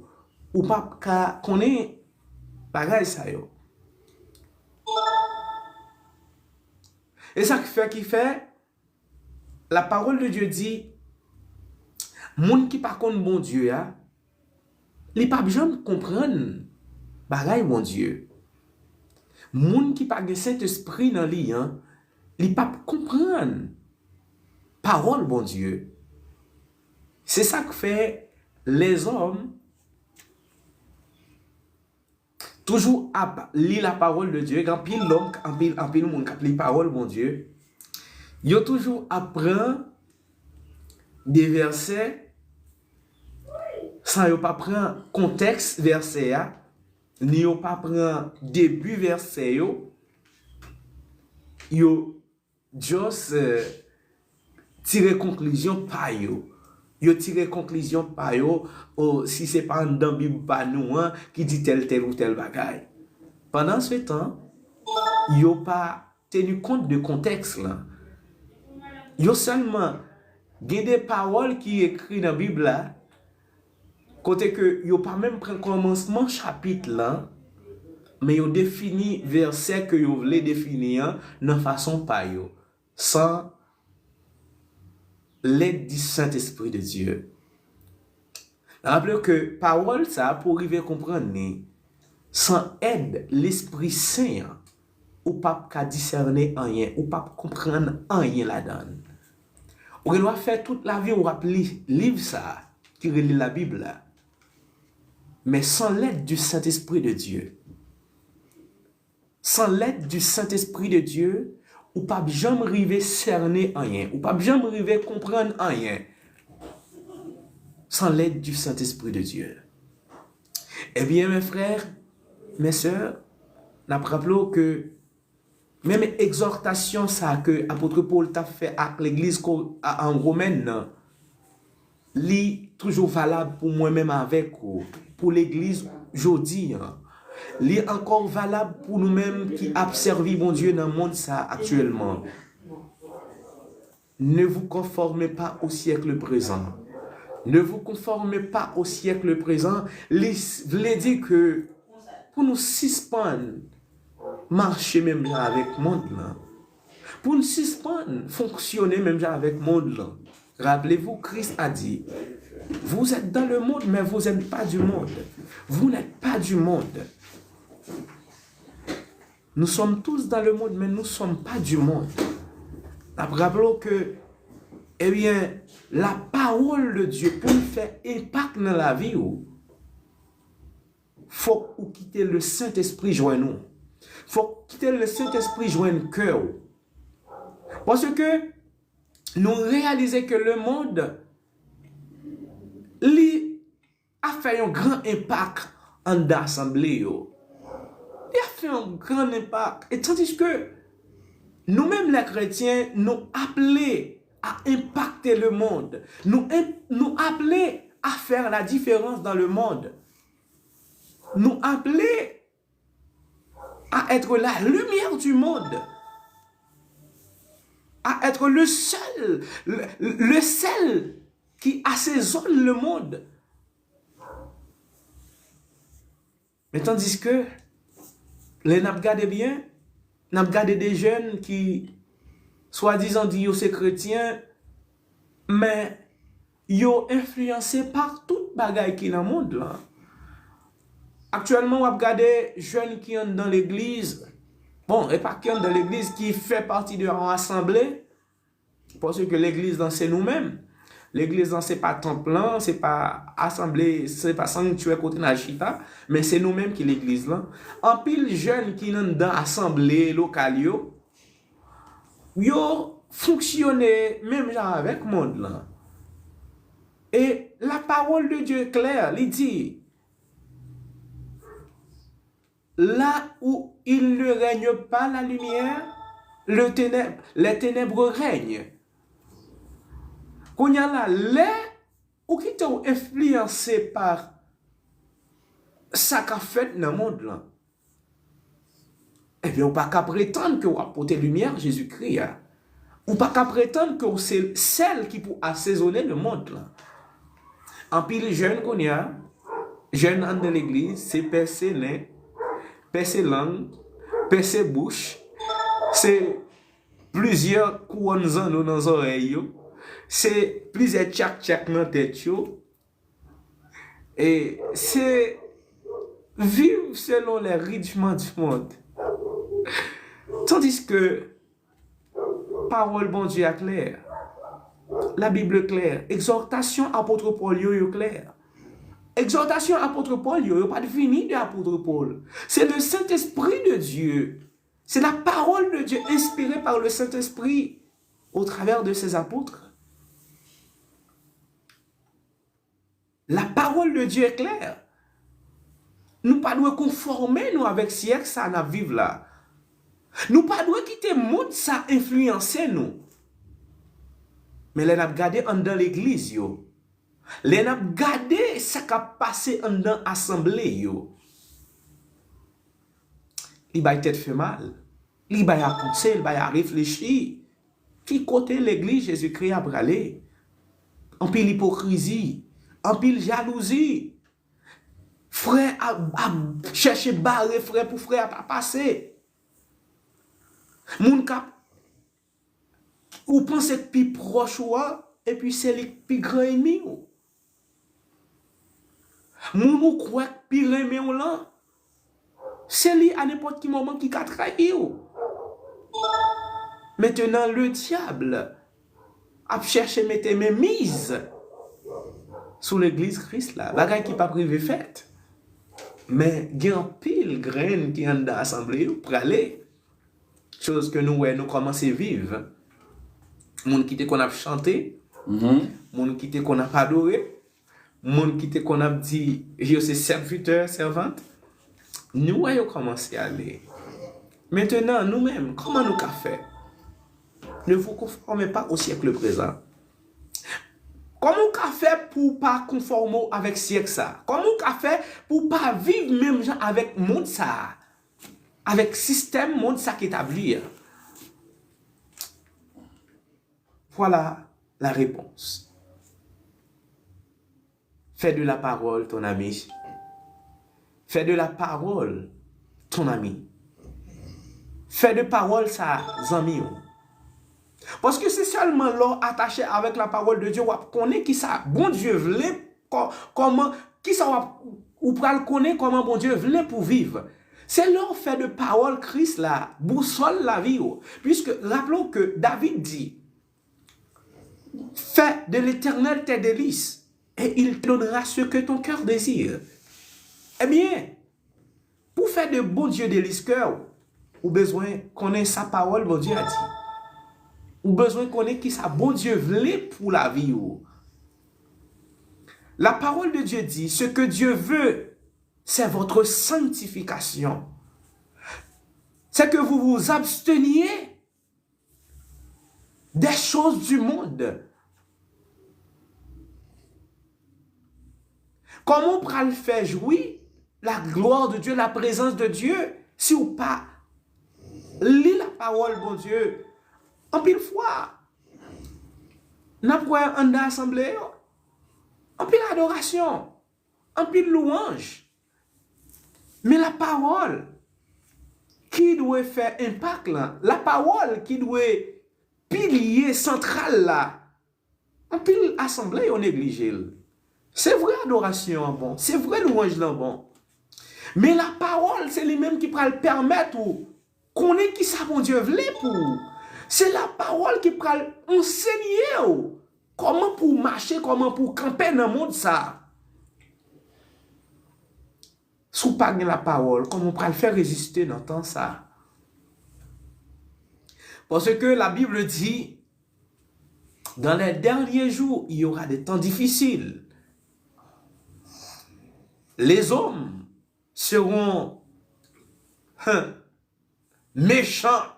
ou p ap ka konnen bagay sa yo. E sa k fè, ki fè, la parole de Dieu dit, moun ki pa konn Bondye a, li p ap janm konprann bagay Bondye. Moun ki pa gen Sentespri nan li an, li p ap konprann pawòl Bondye. Se sa k fè lèzòm toujou ap li la parole de Dieu, gen anpil lòm, anpil, anpil moun k ap li pawòl Bondye, yo toujou ap pran de vèsè san yo pa pran kontèks vèsè a, ni yo pa pran debi vèsè yo, yo just, euh, tire konklizyon pa yo. Yo tire konklizyon pa yo, o, si se pa anndan Bib pa nou an ki di tèl, tèl ou tèl bagay. Pandan se tan, yo pa teni kont de kontèks lan. Yo sèlman gen de pawòl ki ekri nan Bib la, kote ke yo pa menm pran kòmansman chapit lan, men yo defini vèsè ke yo vle defini an nan fason pa yo, san lèd di Sentespri de Dye. Raple ke pawòl sa a, pou w rive konprann li, san èd Lespri Sen an, ou p ap ka disène anyen, ou p ap konprann anyen ladan l. Ou gen dwa fè tout lavi w ap li liv sa a, ki rele Labib la. Men san lèd di Sentespri de Dye, san lèd di Sentespri de Dye, ou p ap janm rive sène anyen, ou p ap janm rive konprann anyen. San lèd di Sentespri de Dye. Ebyen, mes frères, mes sœurs, n ap raple w ke menm egzòtasyon sa a ke apot Pòl t ap fè ak legliz ko-, a, an Womèn nan, li toujou valab pou mwen menm avèk ou, pou legliz jodi an. Li ankò valab pou nou menm ki ap sèvi Bondye nan mond sa a aktyèlman. Ne vous conformez pas au siècle présent. Ne vous conformez pas au siècle présent. Li s-, vle di ke pou nou sispann mache menm jan avèk mond lan, pou n sispann fonksyone menm jan avèk mond lan. Rappelez-vous, Christ a dit, vous êtes dans le monde, mais vous n'êtes pas du monde. Vous n'êtes pas du monde. Nous sommes tous dans le monde, mais nous sommes pas du monde. N ap raple w ke, ebyen, la parole de Dieu, pou l fè enpak nan lavi w, fòk ou kite le Sentespri jwenn ou. Fòk kite le Sentespri jwenn kè w. Paske nou reyalize ke le monde, li ap fè yon gran enpak anndan asanble yo. Li ap fè yon gran enpak. E tandiske nou menm, lè kretyen, nou aple a enpakte le monde. Nou en-, nou aple à faire la différence dans le monde. Nou aple à être la lumière du monde. à être le seul, le, le sel qui assaisonne le monde. Men tandiske, lè n ap gade byen, n ap gade de jèn ki swadizan di yo se kretyen, men yo enfliyanse pa tout bagay ki nan mond lan. Aktyèlman, w ap gade jèn ki anndan legliz, bon, e pa ki anndan legliz, ki fè pati de yon asanble, paske legliz lan se nou menm. Legliz lan se pa tanp lan, se pa asanble, se pa sanktyè kote n al chita, men se nou menm ki legliz lan. Anpil jèn ki anndan asanble lokal yo, yo fonksyone menm jan avèk mond lan. E la parole de Dieu est claire, li di, là où il ne règne pas la lumière, le ténèbre, les ténèbres règnent. Kounye a la, lè ou kite w enfliyanse pa sa k ap fèt nan mond lan, ebyen, ou pa ka pretann ke w ap pote limyè Jezikri a. Ou pa ka pretann ke w se sèl ki pou asezonnen lemond lan. Anpil jèn kounye a, jèn anndan legliz, se pèse nen, pèse lang, pèse bouch, se plizyè kouwòn zanno nan zòrèy yo, se plizyè tchak-tchak nan tèt yo, e se viv selon les rythmes du monde. Tandiske pawòl Bondye a klè. La Bible est claire. Egzòtasyon apot Pòl yo, yo klè. Egzòtasyon apot Pòl yo, yo pa t vini de apot Pòl. Se le Saint-Esprit de Dieu. C'est la parole de Dieu inspirée par le Saint-Esprit au travers de ses apôtres. La parole de Dieu est claire. Nou pa dwe konfòme nou avèk syèk sa n ap viv la. Nou pa dwe kite mond sa enfliyanse nou. Men lè n ap gade anndan legliz yo, lè n ap gade sa k ap pase anndan asanble yo, li bay tèt fè mal, li bay a panse, li bay a reflechi. Ki kote legliz Jezikri a prale? Anpil ipokrizi, anpil jalouzi. Frè ap, ap chèche bare frè pou frè a pa pase. Moun k ap, ou panse k pi pwòch ou a, epi se li k pi gran ènmi w. Moun ou kwè k pi renmen w lan, se li a nenpòt ki moman ki ka trayi w. Mentenan, le dyab ap chèche mete menmiz sou legliz Kris la, bagay ki p ap rive fèt. Men gen anpil grenn ki anndan asanble yo prale. Choz ke nou wè, nou kòmanse viv. Moun ki te konn ap chante, moun ki te konn ap adore, moun ki te konn ap di yo se sèvitè, sèvant, nou wè yo kòmanse ale. Mentenan, nou menm, kòman nou ka fè? Ne vous conformez pas au siècle présent. Kòman w ka fè pou w pa konfòme w avèk syèk sa a? Kòman w ka fè pou w pa viv menm jan avèk mond sa a? Avèk sistèm mond sa k etabli a? Voilà la réponse. Fais de la parole ton ami. Fais de la parole ton ami. Fais de parole sa zanmi w. Paske se sèlman lè w atache avèk la parole de Dieu w ap konnen kisa Bondye vle, kò-, kòman, kisa w ap, ou pral konnen kòman Bondye vle pou viv. Se lè w fè de pawòl Kris la bousòl lavi w. Puisque, rappelons que David dit, fais de l'Éternel tes délices, et il te donnera ce que ton cœur désire. Ebyen, pou fè de Bondye delis kè w, ou bezwen konnen sa pawòl Bondye a di. Ou bezwen konnen kisa Bondye vle pou lavi w. La parole de Dieu dit, ce que Dieu veut, c'est votre sanctification. C'est que vous vous absteniez des choses du monde. Kòman w pral fè jwi la glwa de Dye, la prezans de Dye, si w pa li lapawòl Bondye, Anpil fwa, n ap wè anndan asanble yo, anpil adorasyon, anpil lwanj. Men lapawòl ki dwe fè enpak lan, lapawòl ki dwe pilye santral la, anpil asanble yo neglije l. Se vre adorasyon an bon, se vre lwanj lan bon. Men lapawòl, se li menm ki pral pèmèt ou konnen kisa Bondye vle pou ou. Se lapawòl ki pral ansenye w kòman pou w mache, kòman pou w kanpe nan mond sa a. Si w pa gen lapawòl, kòman w pral fè reziste nan tan sa a? Parce que la Bible dit, dans les derniers jours, il y aura des temps difficiles. Les hommes seront, hein, méchants,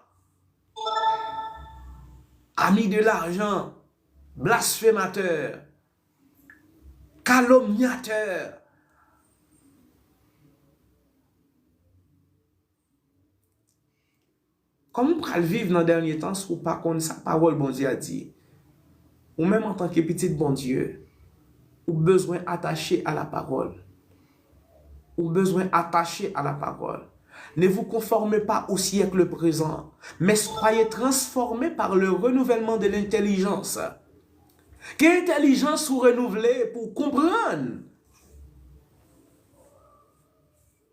amis de l'argent, blasphémateurs, calomniateurs. Kòman w pral viv nan dènye tan si w pa konn sa pawòl Bondye a di? Ou menm antanke pitit Bondye, ou bezwen atache a lapawòl. Ou bezwen atache a lapawòl. Ne vous conformez pas au siècle présent, mais soyez transformés par le renouvellement de l'intelligence. Ke entèlijans ou renouvle pou w konprann.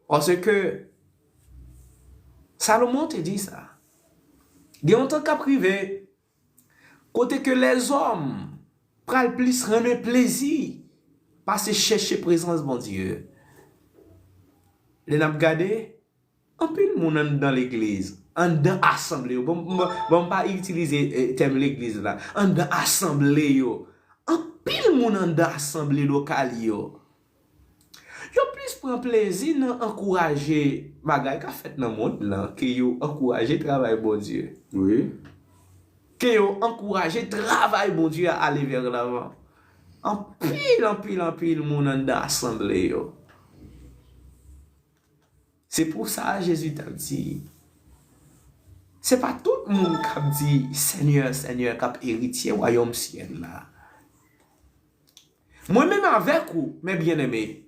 Paske Salomon te di sa. Gen yon tan k ap rive, kote ke lèzòm pral plis renmen plezi pase chèche prezans Bondye. Lè n ap gade, anpil moun anndan legliz, anndan asanble yo. Bon, bon, bon, m pa itilize, eh, tèm legliz la. Anndan asanble yo. Anpil moun anndan asanble lokal yo. Yo plis pran plezi nan ankouraje bagay k ap fèt nan mond lan ke yo ankouraje travay Bondye. Wi. Ke yo ankouraje travay Bondye a ale vè lavan. Anpil, anpil, anpil moun anndan asanble yo. Se pou sa Jezi t ap di, se pa tout moun k ap di, Senyè, Senyè, k ap eritye wayòm syèl la. Mwen menm avèk ou, mes bien-aimés,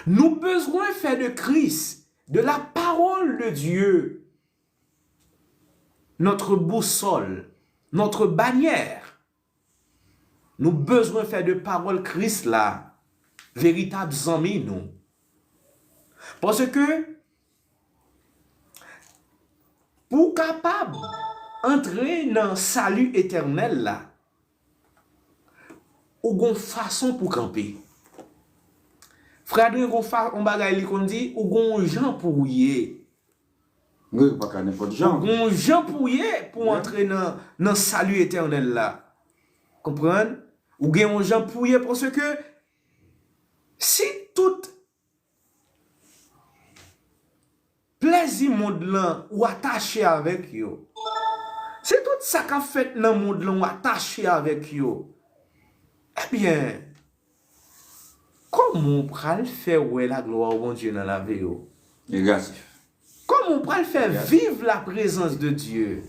nou bezwen fè de Christ, de la parole de Dieu, notre boussole, notre bannière. Nou bezwen fè de pawòl Kris la veritab zanmi nou. Paske pou w kapab antre nan sali etènèl la, ou gon fason pou kanpe. Frè Adrien gon fa, yon bagay li konn di, ou gon jan pou w ye. Wi, ou pa ka nenpòt jan. Ou gon jan pou w ye pou w antre nan, nan sali etènèl la. Konprann? Ou gen yon jan pou w ye, paske si tout plèzi mond lan ou atache avèk yo, si tout sa k ap fèt nan mond lan ou atache avèk yo, ebyen, kòman w pral fè wè laglwa Bondye nan lavi w? Negatif. Kòman w pral fè viv la prezans de Dye?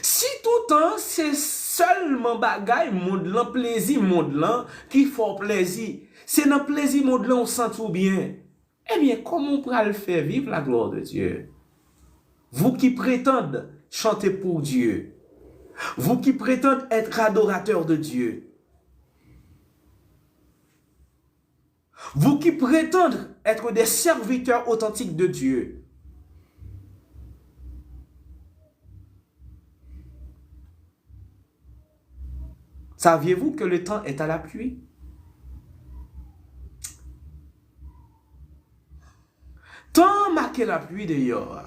Si toutan se sèlman bagay mond lan, plezi mond lan ki fè w plezi, se nan plezi mond lan w santi w byen, ebyen, kòman w pral fè viv la gloire de Dieu? Vous qui prétendez chanter pour Dieu, vous qui prétendez être adorateur de Dieu, vous qui prétendez être des serviteurs authentiques de Dieu, saviez-vous que le temps est à la pluie? Tan make lapli deyò a.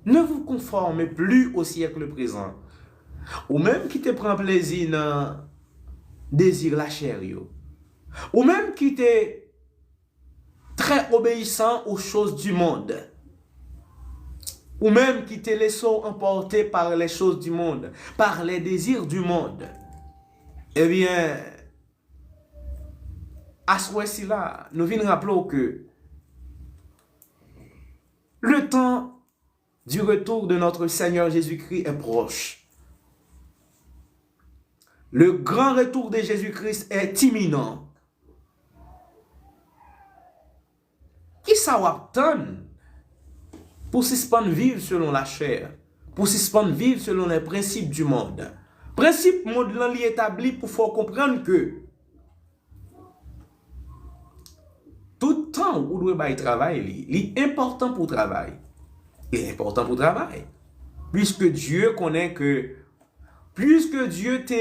Ne vous conformez plus au siècle présent. Ou menm ki te pran plezi nan dezi lachè yo. Ou menm ki te très obéissant aux choses du monde. Ou menm ki te lese w anpòte par les choses du monde, par les désirs du monde. Ebyen, aswè sila, nou vin raple w ke le temps du retour de notre Seigneur Jésus-Christ est proche. Le grand retour de Jésus-Christ est imminent. Kisa w ap tann pou sispann viv selon lachè, pou sispann viv selon les principes du monde? Prensip mond lan li etabli pou fè w konprann ke tout tan ou dwe bay travay li, li enpòtan pou travay. Li enpòtan pou travay. Puisque Dieu konnen ke, puisque Dieu te,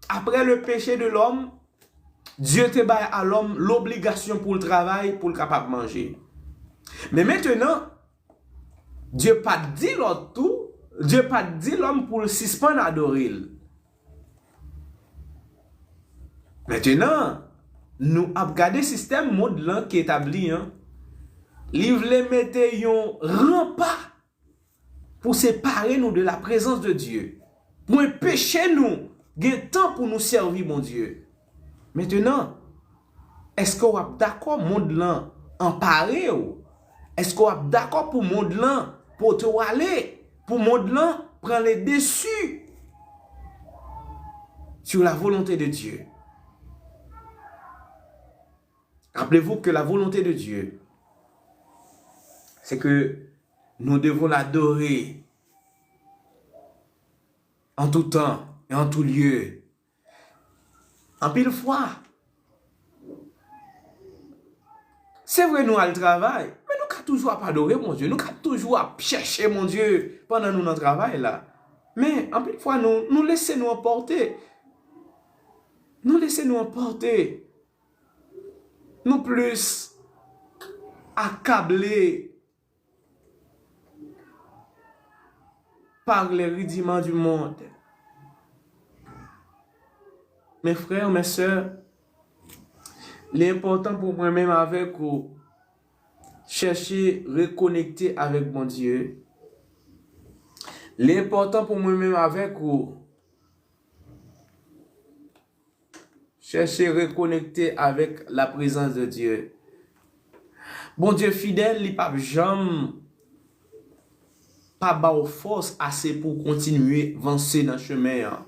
après le péché de l'homme, Dieu te bay a lòm lobligasyon pou l travay, pou l kapab manje. Men mentenan, Dieu pa t di lòt tou, Dieu pa t di lòm pou l sispann adore l. Mentenan, nou ap gade sistèm mond lan ki etabli an. Li vle mete yon ranpa pou separe nou de la prezans de Dye, pou enpeche nou gen tan pou nou sèvi Bondye. Mentenan, èske w ap dakò mond lan anpare w? Èske w ap dakò pou mond lan pote w ale, pou mond lan pran le dessus sur la volonté de Dieu? Rappelez-vous que la volonté de Dieu, c'est que nous devons l'adorer en tout temps et en tout lieu. Anpil fwa, se vre nou al travay, men nou ka toujou ap adore Bondye, nou ka toujou ap chèche Bondye pandan nou nan travay la. Men anpil fwa nou, nou lese nou anpòte. Nou lese nou anpòte. Nou plis akable par les rudiments du monde. Mes frères, mes sœurs, li enpòtan pou mwen menm avèk ou chèche rekonekte avèk Bondye. Li enpòtan pou mwen menm avèk ou chèche rekonekte avèk la prezans de Dye. Bondye fidèl, li p ap janm pa ba w fòs ase pou w kontinye vanse nan chemen an.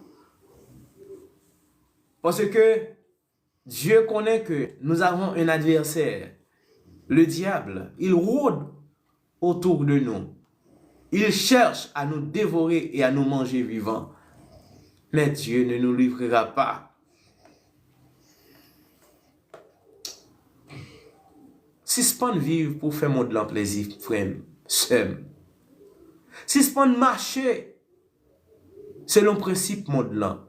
Paske Dye konnen ke nous avons un adversaire, le diable. Il rôde autour de nous. Il cherche à nous dévorer et à nous manger vivants. Mais Dieu ne nous livrera pas. Sispann viv pou fè mond lan plezi, frè m, sè m. Sispann mache selon prensip mond lan.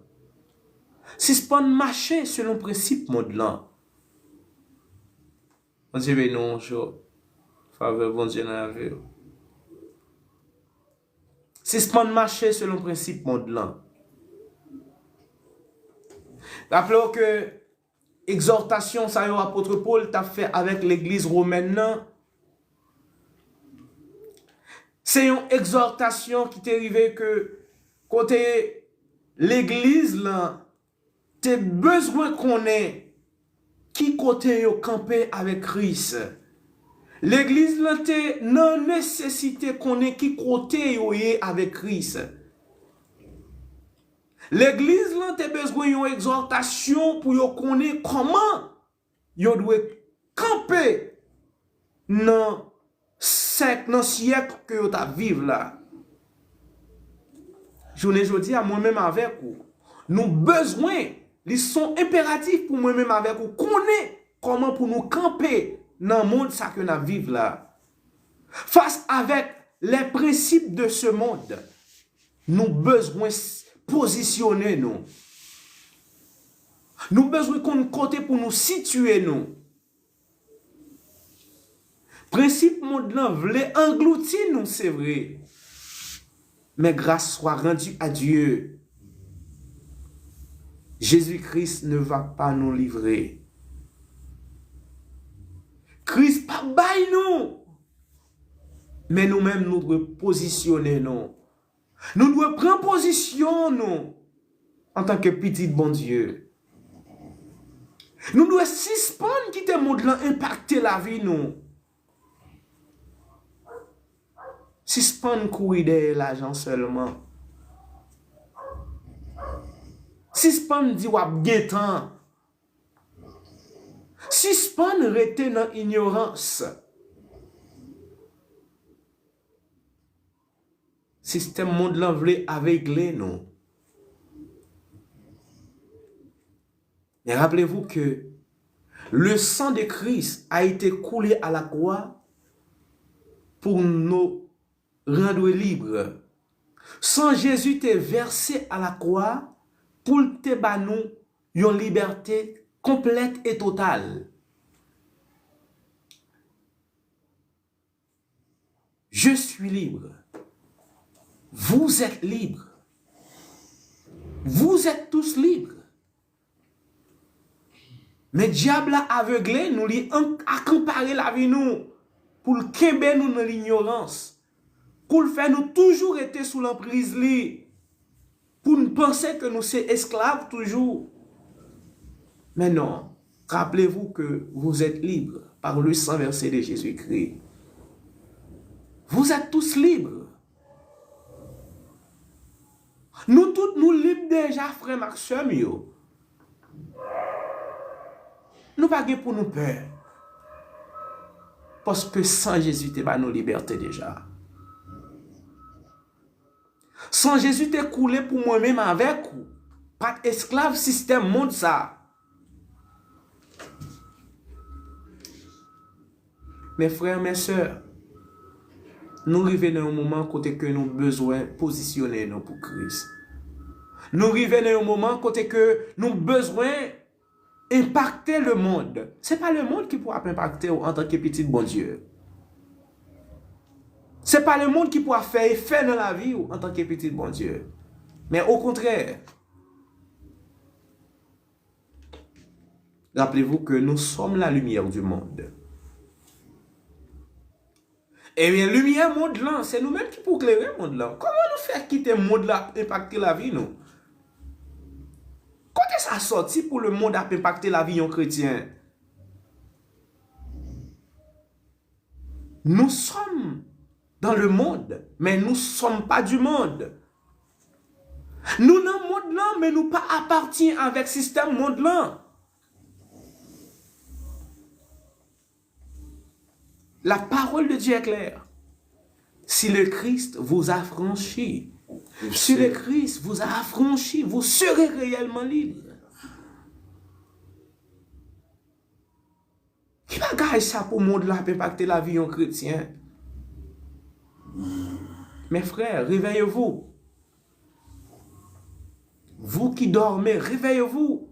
Sispann mache selon prensip mond lan. Bondye beni w, monchè. Favè Bondye nan lavi w. Sispann mache selon prensip mond lan. Raple w ke egzòtasyon sa yo apot Pòl t ap fè avèk legliz womèn nan, se yon egzòtasyon ki te rive ke kote legliz lan te bezwen konnen ki kote yo kanpe avèk Kris. Legliz lan te nan nesesite konnen ki kote yo ye avèk Kris. Legliz lan te bezwen yon egzòtasyon pou yo konnen kòman yo dwe kanpe nan sèk, nan syèk ke yo t ap viv la. Jounen jodi a, mwen menm avèk ou, nou bezwen, li se yon enperatif pou mwen menm avèk ou konnen kòman pou nou kanpe nan mond sa ke n ap viv la. Fas avèk les principes de ce monde, nou bezwen s-, pozisyone nou. Nou bezwen konn kote pou nou sitiye nou. Prensip mond lan vle anglouti nou, se vre. Mais grâce soit rendue à Dieu, Jésus-Christ ne va pas nous livrer. Kris p ap bay nou. Men nou menm, nou dwe pozisyone nou. Nou dwe pran pozisyon nou antanke pitit Bondye. Nou dwe sispann kite mond lan enpakte lavi nou. Sispann kouri dèyè lajan sèlman. Sispann di w ap gen tan. Sispann rete nan inyorans. Sistèm mond lan vle avegle nou. Mais rappelez-vous que le sang de Christ a été coulé à la croix pour nous rendre libres. San Jezi te vèse a la kwa pou l te ba nou yon libète konplèt e total. Je suis libre. Vous êtes libre. Vous êtes tous libres. Men dyab la avegle nou, li an- akanpare lavi nou pou l kenbe nou nan linyorans, pou l fè nou toujou rete sou lanpriz li, pou n panse ke nou se esklav toujou. Men non, rappelez-vous que vous êtes libre par le sang versé de Jésus-Christ. Vous êtes tous libres. Nou tout nou lib deja, frè m ak sè m yo. Nou pa gen pou nou pè. Paske san Jezi te ba nou libète deja. San Jezi te koule pou mwen menm avèk ou. Pa t esklav sistèm mond sa. Men frè, men sè, nou rive nan yon moman kote ke nou bezwen pozisyone nou pou Kris. Nou rive nan yon moman kote ke nou bezwen enpakte lemonn. Se pa lemonn ki pou ap enpakte w antanke pitit Bondye. Se pa lemonn ki pou ap fè efè nan lavi w antanke pitit Bondye. Men okontrè, rappelez-vous que nous sommes la lumière du monde. Ebyen, limyè mond lan, se nou menm ki pou klere mond lan. Kòman nou fè kite mond la enpakte lavi nou? Kote sa sòti pou lemonn ap enpakte lavi yon kretyen? Nous sommes dans le monde, mais nous sommes pas du monde. Nou nan mond lan, men nou pa apatyen avèk sistèm mond lan. La parole de Dieu est claire. Si le Christ vous affranchit, si le Christ vous a affranchi, vous serez réellement libre. Ki bagay sa pou mond la ap enpakte lavi yon kretyen? Mes frères, réveillez-vous. Vous qui dormez, réveillez-vous.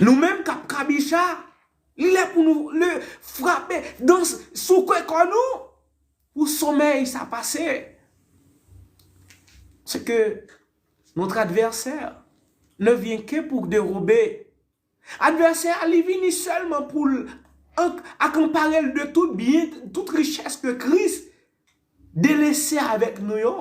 Nou menm k ap kabicha, li lè pou nou le frape dans, souke kò nou pou somèy sa pase. C'est que notre adversaire ne vient que pour dérober. Advèsè a, li vini sèlman pou l ank- akanpare l de tout byen, tout richès ke Kris delese avèk nou yo.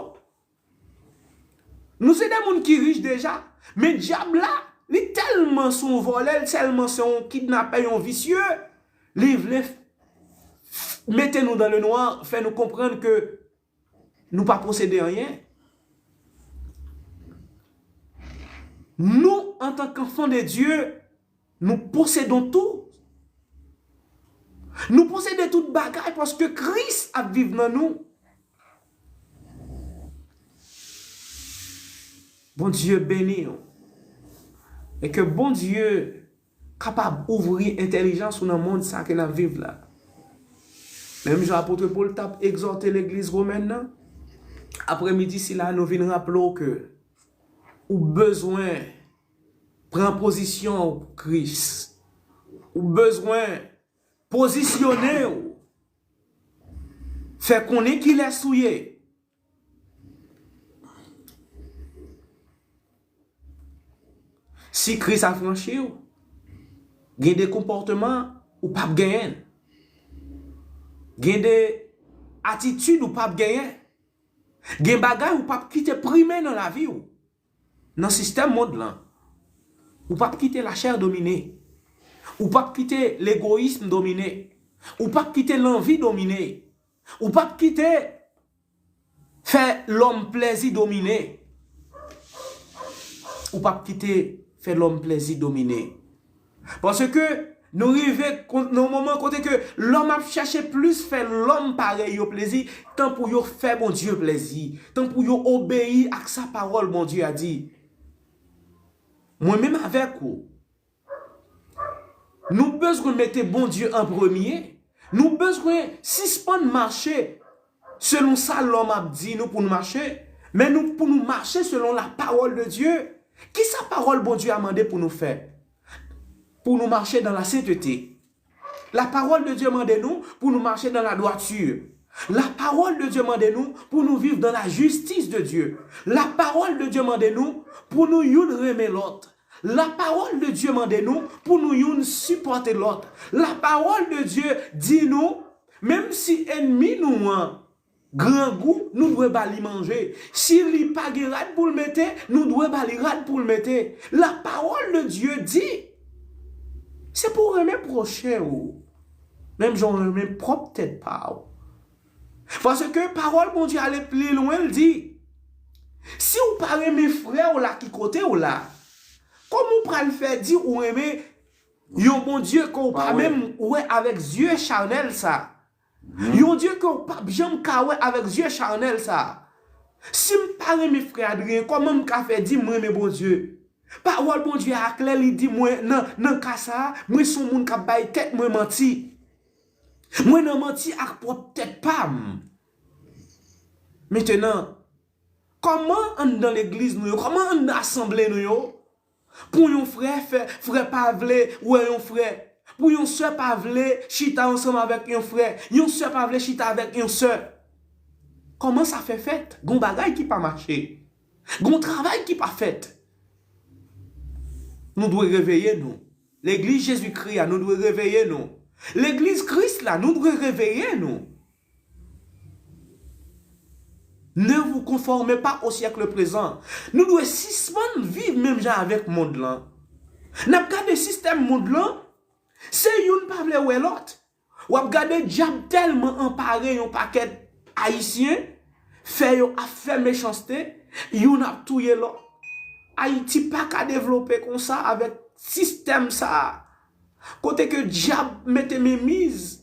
Nou se de moun ki rich deja, men dyab la, li tèlman se yon vòlè, li tèlman se yon kidnapè, yon visye, li vle f- f- mete nou dans le noir, fè nou konprann ke nou pa posede anyen. Nou, antanke enfant de Dieu, nous possédons tout. Nou posede tout bagay paske Kris ap viv nan nou. Bondye beni w. E ke Bondye kapab ouvri entèlijans ou nan mond sa ke n ap viv la. Menm jan apot Pòl t ap egzòte legliz womèn nan, aprèmidi sila nou vin raple w ke ou bezwen pran pozisyon w pou Kris. Ou bezwen pozisyone w, fè konnen kilès ou ye. Si Kris afranchi w, gen de konpòtman ou p ap genyen l. Gen de atitid ou p ap genyen. Gen bagay ou p ap kite prime nan lavi w. Nan sistèm mond lan, ou p ap kite lachè domine. Ou p ap kite legoyism domine. Ou p ap kite lanvi domine. Ou p ap kite fè lòm plèzi domine. Ou p ap kite fè lòm plèzi domine. Paske nou rive nan yon moman kote ke lòm ap chèche plis fè lòm parèy yo plezi, tan pou yo fè Bondye plezi, tan pou yo obeyi ak sa pawòl Bondye a di. Mwen menm avèk ou, nou bezwen mete Bondye an premye. Nou bezwen sispann mache selon sa lòm ap di nou pou nou mache, men nou pou nou mache selon la parole de Dieu. Kisa pawòl Bondye a mande pou nou fè? Pou nou mache dans la sainteté. La parole de Dieu mande nou pou nou mache dans la droiture. La parole de Dieu mande nou pou nou viv dans la justice de Dieu. La parole de Dieu mande nou pou nou youn renmen lòt. La parole de Dieu mande nou pou nou youn sipòte lòt. La parole de Dieu di nou, menm si ènmi nou an grangou, nou dwe ba li manje. Si li pa gen rad pou l mete, nou dwe ba li rad pou l mete. La parole de Dieu di, se pou w renmen pwochen ou, menm jan w renmen pwòp tèt pa w. Paske pawòl Bondye ale pli lwen, l di, si w pa renmen frè w la ki kote w la, kòman w pral fè di ou renmen yon Bondye ke w pa menm wè avèk zye chanèl sa? Yon Dye ke w p ap janm ka wè avèk zye chanèl sa. Si m pa renmen frè Adrien, kòman m ka fè di m renmen Bondye? Pawòl Bondye a klè, li di mwen nan, nan ka sa a, mwen se yon moun k ap bay tèt mwen manti. Mwen nan manti ak pwòp tèt pa m. Mentenan, kòman anndan legliz nou yo, kòman anndan asanble nou yo, pou yon frè fè, frè pa vle wè yon frè, pou yon sè pa vle chita ansanm avèk yon frè, yon sè pa vle chita avèk yon sè. Kòman sa fè fèt? Gon bagay ki pa mache. Gon travay ki pa fèt. Nou dwe reveye nou. Legliz Jezikri a, nou dwe reveye nou. Legliz Kris la, nou dwe reveye nou. Ne vous conformez pas au siècle présent. Nou dwe sispann viv menm jan avèk mond lan. N ap gade sistèm mond lan, se youn pa vle wè lòt. W ap gade dyab tèlman anpare yon pakèt Ayisyen, fè yo ap fè mechanste, youn ap touye lòt. Ayiti pa ka devlope konsa avèk sistèm sa a. Kote ke dyab mete menmiz,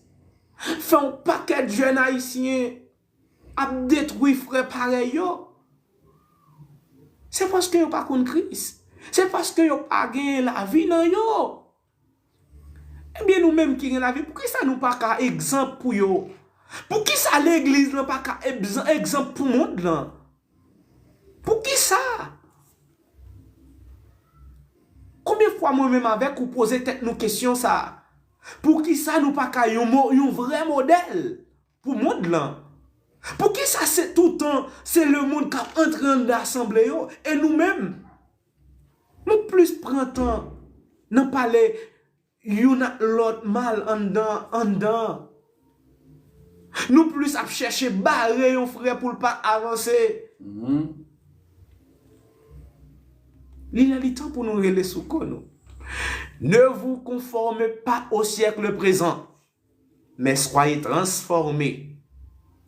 fè yon pakèt jèn Ayisyen ap detwi frè parèy yo. Se paske yo pa konn Kris. Se paske yo pa gen lavi nan yo. Ebyen, nou menm ki gen lavi, poukisa nou pa ka egzanp pou yo? Poukisa legliz lan pa ka egzan-, egzanp pou mond lan? Poukisa? Konbyen fwa mwen menm avèk ou poze tèt nou kesyon sa a? Poukisa nou pa ka yon mo-, yon vrè modèl pou mond lan? Poukisa se toutan se lemonn k ap antre anndan asanble yo, e nou menm, nou plis pran tan nan pale youn ak lòt mal anndan, anndan. Nou plis ap chèche bare yon frè pou l pa avanse. Li lè li tan pou nou rele sou kò nou. Ne vous conformez pas au siècle présent, mais soyez transformés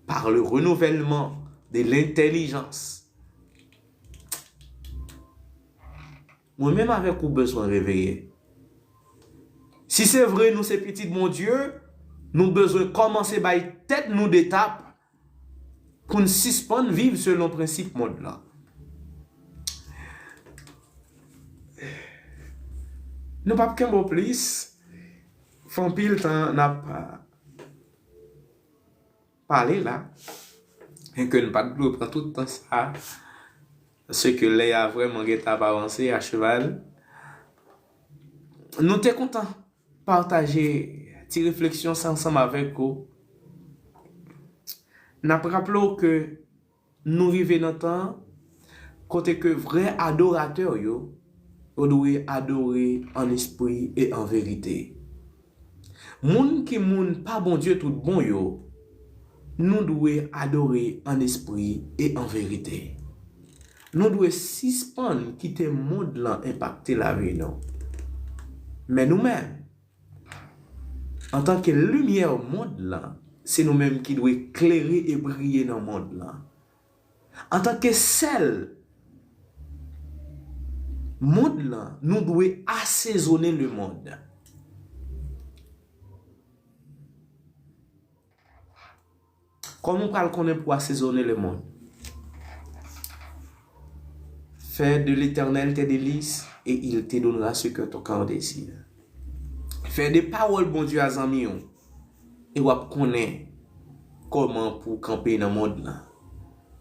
par le renouvellement de l'intelligence. Mwen menm avèk ou bezwen reveye. Si se vre nou se pitit Bondye, nou bezwen kòmanse bay tèt nou de tap pou n sispann viv selon prensip mond lan. Nou p ap kenbe w plis. Fè anpil tan n ap pale la, e ke n pa t dwe pran tout tan sa, se ke lè a vrèman gentan ap avanse a cheval. Nou te kontan pataje ti refleksyon sa ansanm avèk ou. N ap raple w ke nou rive nan tan kote ke vrè adoratè yo, yo dwe adore an espri e an verite. Moun ki moun pa Bondye tout bon yo, nou dwe adore an espri e an verite. Nou dwe sispann kite mond lan enpakte lavi nou. Men nou menm, antanke limyè mond lan, se nou menm ki dwe klere e briye nan mond lan. Antanke sèl mond lan, nou dwe asezonnen lemonn. Kòman w pral konnen pou w asezonnen lemonn? Fais de l'Éternel tes délices et il te donnera ce que ton cœur désire. Fè de pawòl Bondye a zanmi w, e w ap konnen kòman pou w kanpe nan mond lan,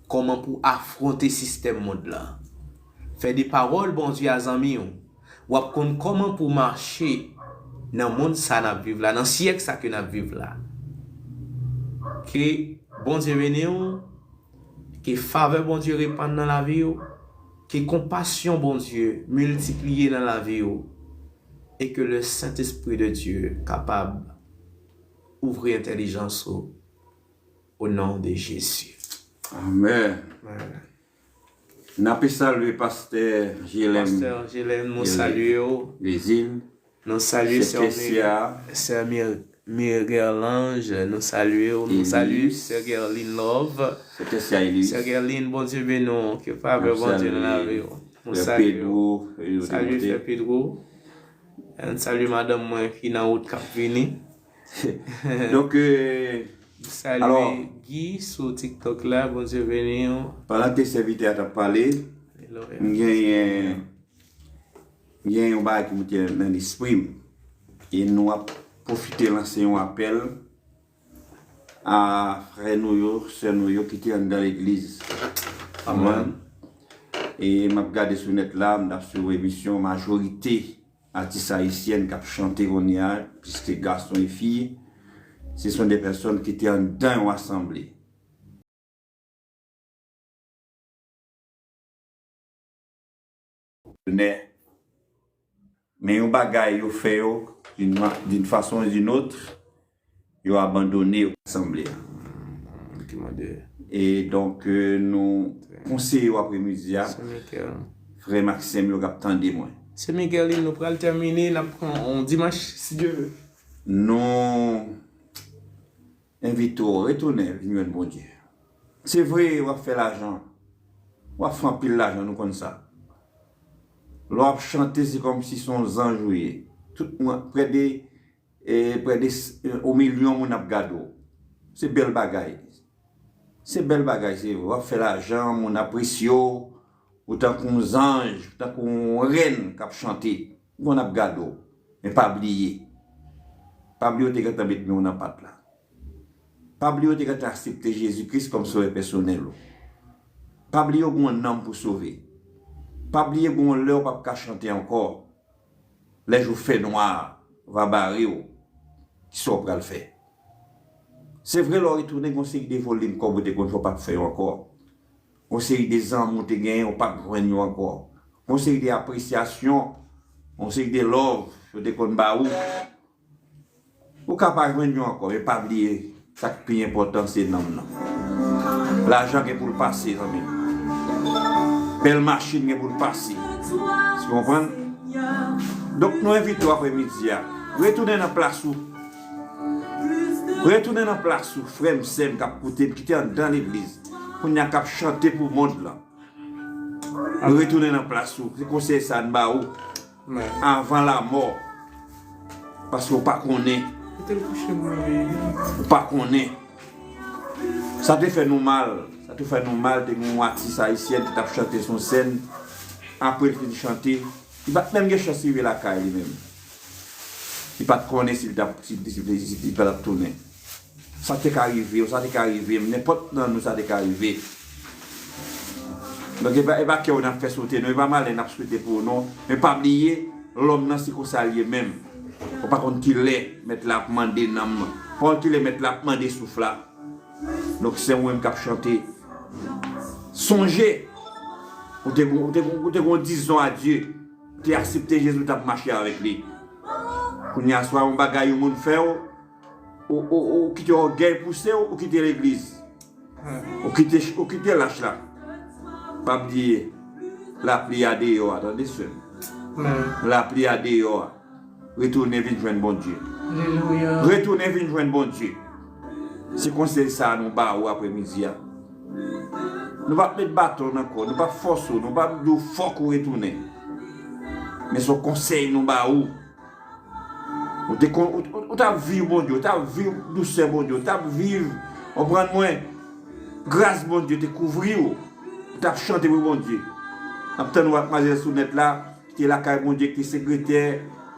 kòman pou w afwonte sistèm mond lan. Fè de pawòl Bondye a zanmi w, w ap konn kòman pou w mache nan mond sa n ap viv la, nan syèk sa ke n ap viv la. Ke Bondye beni w, ke favè Bondye repann nan lavi w, ke konpasyon Bondye miltipliye nan lavi w, e ke le Saint-Esprit de Dieu kapab ouvri entèlijans ou, au nom de Jésus. Amèn. Amèn. N ape salye pastè Jelèm. Pastè Jelèm, nou salye w. Lezil. Nou salye sè Miguel, sè Mir-, Miguel Lange, nou salye w. Nou salye sè Gerline Love. Sè Gerline, Bondye beni w, ke favè Bondye nan lavi w. Nou salye w. Salye frè Pedro. N salye madanm mwen ki nan wout k ap vini. Donk, euh, salye Guy sou TikTok la, Bondye beni w. Pandan ke sèvitè a t ap pale, m genyen, m genyen yon bagay ki moute nan lespri m. E nou ap pwofite lanse yon apèl a frè nou yo, sè nou yo ki te anndan legliz. Amèn. E m ap gade sou nèt la, m t ap swiv emisyon, majorite atis ayisyèn k ap chante kounye a, puiske gason e fi, ce sont des personnes ki te anndan yon asanble. Men yon bagay yo fè yo d'une ma-, d'une façon ou d'une autre, yo abandone yo asanble a. E donk, euh, nou konseye w apremidi a, frè m ak sè m yo k ap tande mwen. Sè Miguel, nou pral tèmine, n ap pran yon dimanch, si Dye ve. Nou envite w retounen vin jwenn Bondye. Se vre, w ap fè lajan. W ap fè anpil lajan, nou konn sa. Lè w ap chante, se kòmsi se yon zanj ou ye. Tout moun, prè de, e, prè de s-, e, yon milyon moun ap gade w. Se bèl bagay. Se bèl bagay, se vre. W ap fè lajan, moun apresye w. Ou tankou yon zanj, ou tankou yon rèn k ap chante. Moun ap gade w. Men pa bliye. Pa bliye w te gentan met men w nan pat la. Pa bliye w te gentan aksepte Jezi Kris kòm sovè pèsonèl ou. Pa bliye w gen yon nanm pou sove. Pa bliye gen yon lè w p ap ka chante ankò. Lè jou fènwa va bare w, kisa w pral fè? Se vre, lè w retounen, gen yon seri de volim kòb ou te konn fè, w p ap fè yo ankò. Yon seri de zanmi w te genyen, ou p ap jwenn yo ankò. Yon seri de apresyasyon, yon seri de love yo te konn ba ou, ou ka pa jwenn yo ankò, men pa bliye, sa k pi enpòtan se nanm nan. Lajan gen pou l pase, zanmi m. Bèl machin gen pou l pase. Ou konprann? Donk, nou envite w apremidi a. Retounen nan plas ou. Retounen nan plas ou, frè m, sè m k ap koute m, ki te anndan legliz. Kounye a k ap chante pou mond lan. Retounen nan plas ou. Se konsèy sa n ba ou. Avan lanmò. Paske w pa konnen. Ou pa konnen. Sa te fè nou mal. Sa te fè nou mal. Te gen yon atis ayisyèn ki t ap chante sou sèn. Apre l fin chante, li pa t menm gen chans rive lakay li menm. Li pa t konnen si l t ap, si, si, si, si li pa t ap tounen. Sa te ka rive w, sa te ka rive m, nenpòt nan nou sa te ka rive. Donk, e pa, e pa kè w n ap fè sote non, e pa malè n ap swete pou ou non. Men pa bliye, lòm nan se konsa l ye menm. Ou pa konn kilè mèt la ap mande nanm nan. Pa konn kilè mèt la ap mande souf la. Donk, se ou menm k ap chante. Sonje, ou te, ou te, ou te gon dizon a Dye. Ou te aksepte Jezi, ou t ap mache avèk li. Kounye a, swa yon bagay yon moun fè w, ou, ou, ou kite ògèy pouse w, ou kite legliz. Ou kite, ou kite lach la. Pa bliye, lapli a deyò a, tande sè m. Lapli a deyò a. Retounen vin jwenn Bondye. Retounen vin jwenn Bondye. Se konsèy sa a nou ba ou aprèmidi a. Nou p ap met baton nan kò, nou p ap fòse w, nou p ap di w fòk ou retounen. Men se yon konsèy nou ba ou. Ou te kon, ou, ou, ou t ap viv Bondye, ou t ap viv dousè Bondye, ou t ap viv, konprann mwen, gras Bondye te kouvri w. Ou t ap chante pou Bondye. N ap tann ou ak madmwazèl Sounèt la, ki te lakay Bondye, ki te sekretè,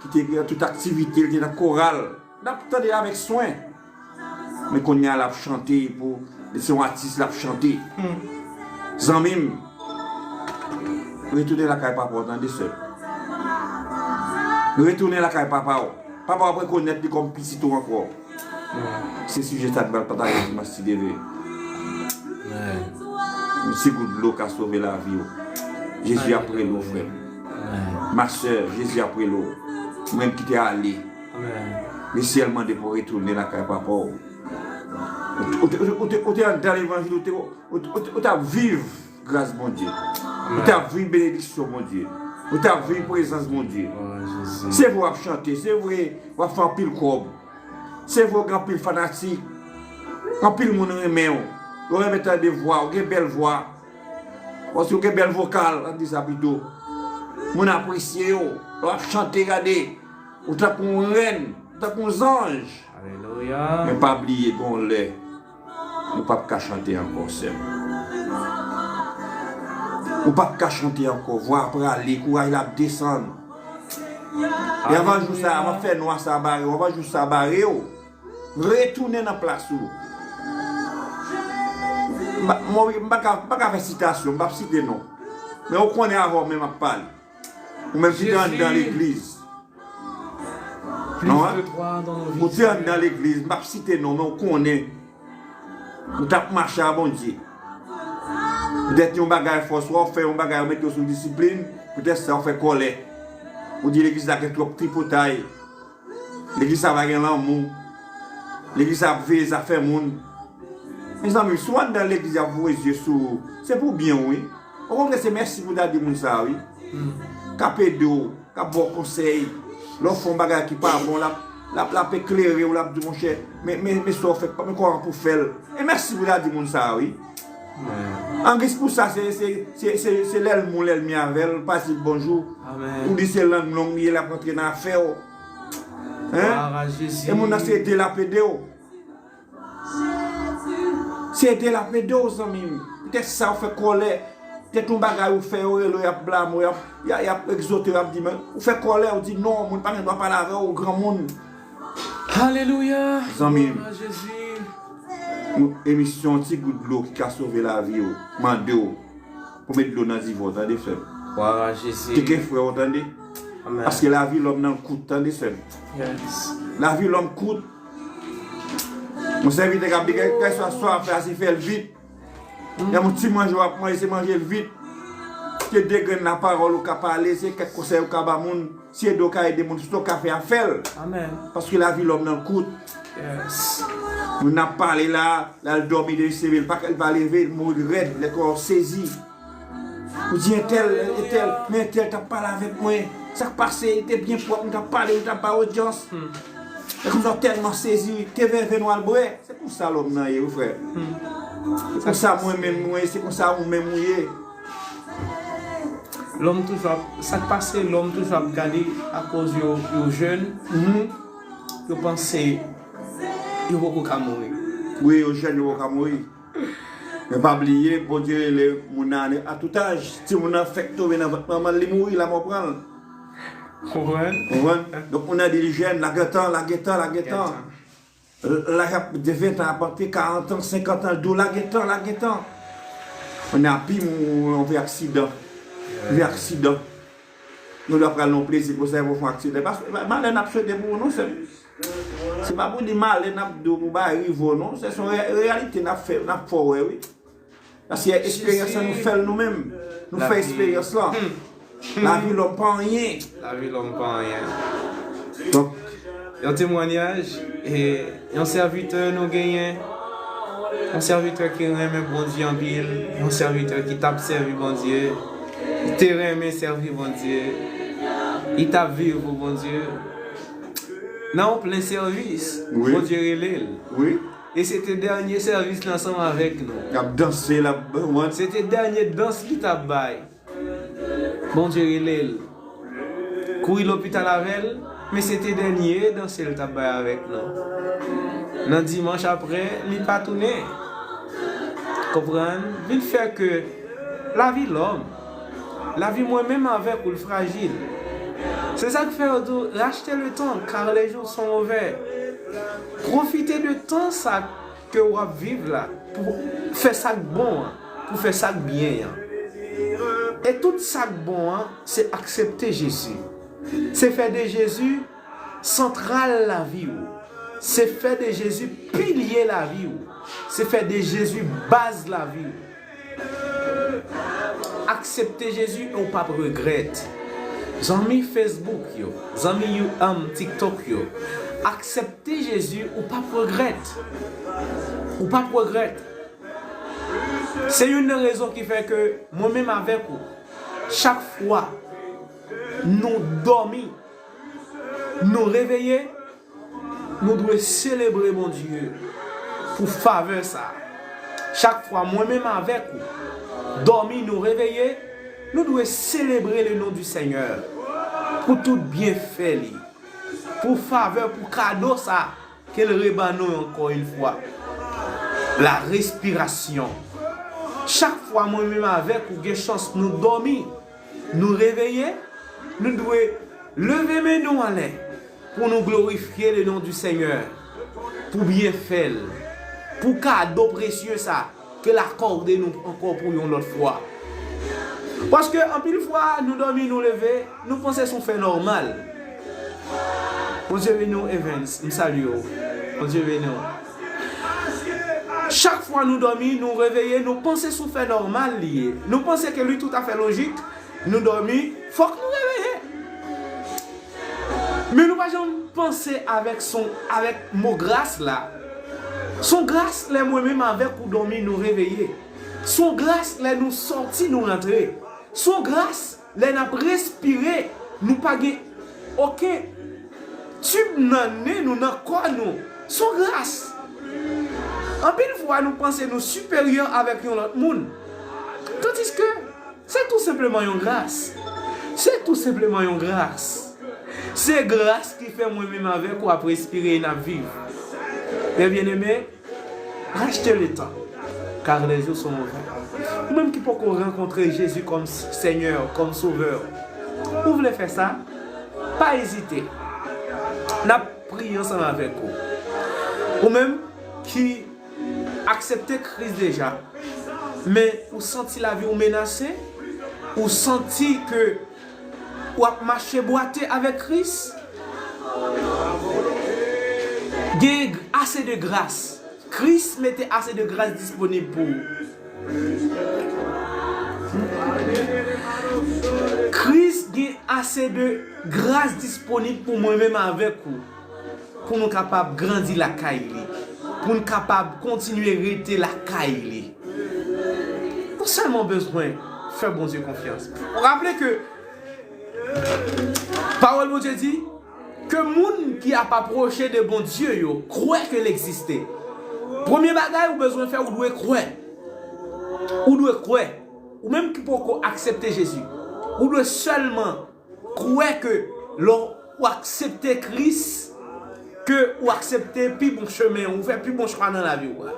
ki te gen tout aktivite, li te nan koral. N ap tande l avèk swen. Men kounye a l ap chante pou, li se yon atis, l ap chante. Zanmi m, retounen lakay papa w tande, sè m. Retounen lakay papa w. Papa w ap rekonèt li kòm pitit ou ankò. Se sijè sa n pral pataje dimanch si Dye vle. Yon ti gout dlo ka sove lavi w. Jezi ap rele w, frè m. Ma sè, Jezi ap rele w. Ou menm ki te ale. Men syèl mande pou w retounen lakay papa w. Ou te, ou te, ou te, ou te anndan levanjil, ou te, ou, ou, ou, ou t ap viv gras Bondye. Ou t ap viv benediksyon Bondye. Ou t ap viv prezans Bondye. Se vre w ap chante, se vre w ap fè anpil kòb. Se vre w gen anpil fanatik. Anpil moun renmen w. Yo renmen tande vwa w, w gen bèl vwa. Paske w gen bèl vokal, ann di sa pito. Moun apresye w. Lè w ap chante, gade. Ou tankou yon rèn, ou tankou yon zanj. Alelouya. Men pa bliye, gen yon lè, ou p ap ka chante ankò, sè m. Ou p ap ka chante ankò. Vwa a prale, kouraj la ap desann. E anvan jou sa a, m ap fè nwa sa a bare w. Anvan jou sa a bare w, retounen nan plas ou. M pa, m pa ka, m pa ka fè sitasyon, m p ap site non. Men ou konnen avè w menm m ap pale. Ou menm ki te anndan legliz. Non, hein? Ou te anndan legliz, m p ap site non, men ou konnen. Ou t ap mache a Bondye. Poutèt yon bagay fòse w, ou fè yon bagay, ou mete w sou disiplin, poutèt sa ou fè kòlè. Ou di legliz la gen twòp tripotay. Legliz sa pa gen lanmou. Legliz sa ap veye zafè moun. Mezanmi, si w anndan legliz y ap voye zye sou ou, se pou byen w, wi. Okontrè, se mèsi pou w ta di moun sa a, wi. K ap ede w, k ap ba w konsèy. Lè w fè yon bagay ki pa bon, l ap, l ap, l ap eklere w, l ap di, monchè, men, men, men sa w fè, men kòman pou w fè l. E mèsi pou w ta di moun sa a, wi. An gis pou sa, se, se, se, se, se lèlmi w lèlmi avè l, pa di l bonjou. Ou di se lang long li ye, l ap rantre nan afè w. Hein? E moun nan se ede l ap ede w. Se ede l ap ede w, zanmi m. Poutèt sa ou fè kòlè. Poutèt yon bagay ou fè, yo rele w, y ap blame w, y ap, y a- y ap egzote w, y ap di, men ou fè kòlè, ou di non, moun pa gen dwa pale avè w, ou granmoun. Alelouya. Zanmi m. Glwa a Jezi. Yon emisyon Ti Gout Dlo ki ka sove lavi w. Mande w pou met dlo nan divan w, tande, frè m. Glwa a Jezi. Tcheke frè w, tande. Amèn. Paske lavi lòm nan kout, tande, sè m. Yes. Lavi lòm kout. Yon sèvitè k ap di, kèlkeswa sa w ap fè a, se fè l vit. Menm yon ti manje w ap manje, se manje l vit. Se de grenn lapawòl ou ka pale, se kèk konsèy ou ka ba moun, se ede w ka ede moun, se sa w ka fè a, fè l. Amèn. Paske lavi lòm nan kout. Yes. Moun ap pale la, l al dòmi depi se leve, l pa, l pa leve, l mouri rèd, lè kò w sezi. Ou di entèl, entèl, men entèl t ap pale avèk mwen. Sa k pase, li te byen pwòp, nou t ap pale, nou t ap bay odyans. E konsa w tèlman sezi, te veve nou al bwè. Se konsa lòm nan ye, wi, frè. Se konsa mwen menm mwen ye, se konsa ou menm ou ye. Lòm toujou ap, sa k pase, lòm toujou ap gade akoz yo, yo jèn, yo panse yo poko ka mouri. Wi, yo jèn, yo poko ka mouri. Men pa bliye, Bondye rele moun nan a tout aj. Timoun nan fèk tonbe nan vant manman l, li mouri, lanmò pran l. Konprann? Konprann? Donk, moun nan di li jèn, la gentan, la gentan, la gentan. Gentan. L- Laj ap de ven tan ap antre, karant an, senkant an, l di w la gentan, la gentan. Moun nan pi moun yon vye aksidan. Vye aksidan. Nou dwe pral nan yon plezi konsa, epi w fè yon aksidan. Paske malè n ap swete pou ou non, sè m. Se pa pou di malè n ap di w pou bagay rive w non. Se se yon re- reyalite n ap fè, n ap fè w wè, wi. Paske eksperyans lan nou fè l nou menm. Nou fè eksperyans lan. Lavi lòm pa anyen. Lavi lòm pa anyen. Donk, yon temwanyaj, e yon sèvitè nou genyen, yon sèvitè ki renmen Bondye anpil, yon sèvitè ki t ap sèvi Bondye, li te renmen sèvi Bondye, li t ap viv pou Bondye. Nan yon plen sèvis, wi. Bondye rele l. Wi. E se te dènye sèvis li ansanm avèk nou. L ap danse, l ap, se te dènye dans li t ap bay. Bondye rele l. Kouri lopital avè l, men se te dènye danse l t ap bay avèk nou. Nan dimanch apre, li pa tounen. Konprann? Vin fè ke lavi lòm, lavi mwen menm avèk ou, l frajil. Se sa k fè yo di w, rachte le tan, kar les jours sont mauvais. Pwofite de tan sa ke w ap viv la, pou fè sa k bon an, pou fè sa k byen an. E tout sa k bon an, se aksepte Jezi. Se fè de Jezi santral lavi w. Se fè de Jezi pilye lavi w. Se fè de Jezi baz lavi w. Aksepte Jezi e w p ap regrèt. Zanmi Facebook yo, zanmi You- um, TikTok yo, aksepte Jezi, ou p ap regrèt. Ou p ap regrèt. Se youn nan rezon ki fè ke mwen menm avèk ou, chak fwa nou dòmi, nou reveye, nou dwe selebre Bondye pou favè sa. Chak fwa mwen menm avèk ou dòmi, nou reveye, nou dwe selebre le non di Senyè pou tout byenfè li, pou favè, pou kado sa ke l reban nou ankò yon fwa. La respirasyon. Chak fwa mwen menm avèk ou gen chans nou dòmi, nou reveye, nou dwe leve men nou anlè pou nou glorifye le non di Senyè, pou byenfè l, pou kado presye sa ke l akòde nou ankò pou yon lòt fwa. Paske anpil fwa, nou dòmi, nou leve, nou panse se yon fè nòmal. Bondye beni w, Evans, m salye w. Bondye beni w. Chak fwa nou dòmi, nou reveye, nou panse se yon fè nòmal li ye. Nou panse ke li toutafè lojik, nou dòmi, fòk nou reveye. Men nou pa janm panse avèk son, avèk mo gras la. Son gras lè mwen menm avèk ou dòmi, nou reveye. Son gras lè nou sòti, nou rantre. Son gras lè n ap respire, nou pa gen okenn tib nan nen nou, nan kò nou. Son gras. Anpil fwa, nou panse nou siperyè avèk yon lòt moun. Tandiske se tou senpleman yon gras. Se tou senpleman yon gras. Se gras ki fè mwen menm avèk ou ap respire e n ap viv. Mes bien-aimés, rachte le tan, kar les jours sont mauvais. Ou menm ki poko rankontre Jezi kòm Senyè, kòm Sovè, ou vle fè sa? Pa ezite. N ap priye ansanm avèk ou. Ou menm ki aksepte Kris deja, men ou santi lavi w menase, ou santi ke w ap mache bwate avèk Kris, gen ase de gras. Kris mete ase de gras disponib pou ou. Kris gen ase de gras disponib pou mwen menm avèk ou, pou nou kapab grandi lakay li, pou nou kapab kontinye rete lakay li. Nou sèlman bezwen fè Bondye konfyans. Raple ke pawòl Bondye di ke moun ki ap apwoche de Bondye yo kwè ke l egziste. Premye bagay ou bezwen fè, ou dwe kwè. Ou dwe kwè. Ou menm ki poko aksepte Jezi, ou dwe sèlman kwè ke lè w aksepte Kris, ke w aksepte pi bon chemen, ou fè pi bon chwa nan lavi w.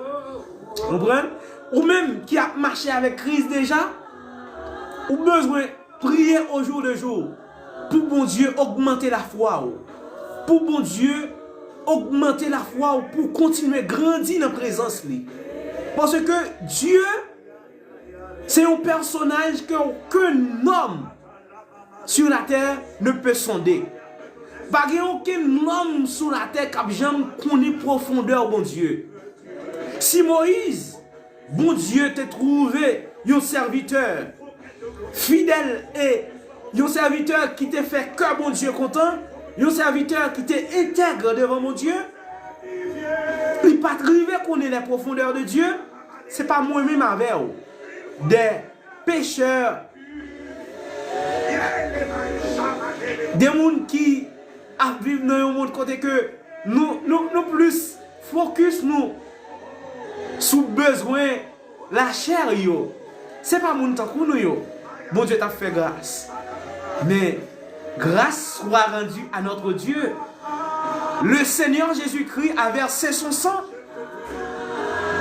Konprann? Ou menm ki ap mache avèk Kris deja, ou bezwen priye au jour le jour pou Bondye ogmante lafwa w. Pou Bondye ogmante lafwa w pou w kontinye grandi nan prezans li. Paske Dye se yon pèsonaj ke okenn nonm sur la terre ne peut sonder. Pa gen okenn nonm sou latè k ap janm konnen pwofondè Bondye. Si Moyiz, Bondye te twouve yon sèvitè fidèl e yon sèvitè ki te fè kè Bondye kontan, yon sèvitè ki te entèg devan Bondye, li pa t rive konnen les profondeurs de Dieu, se pa mwen menm avè w, des pécheurs, de moun ki ap viv nan yon mond kote ke nou, nou, nou plis fokis nou sou bezwen lachè yo. Se pa moun tankou nou yo Bondye t ap fè gras. Men, grâce soit rendue à notre Dieu. Le Seigneur Jésus-Christ a versé son sang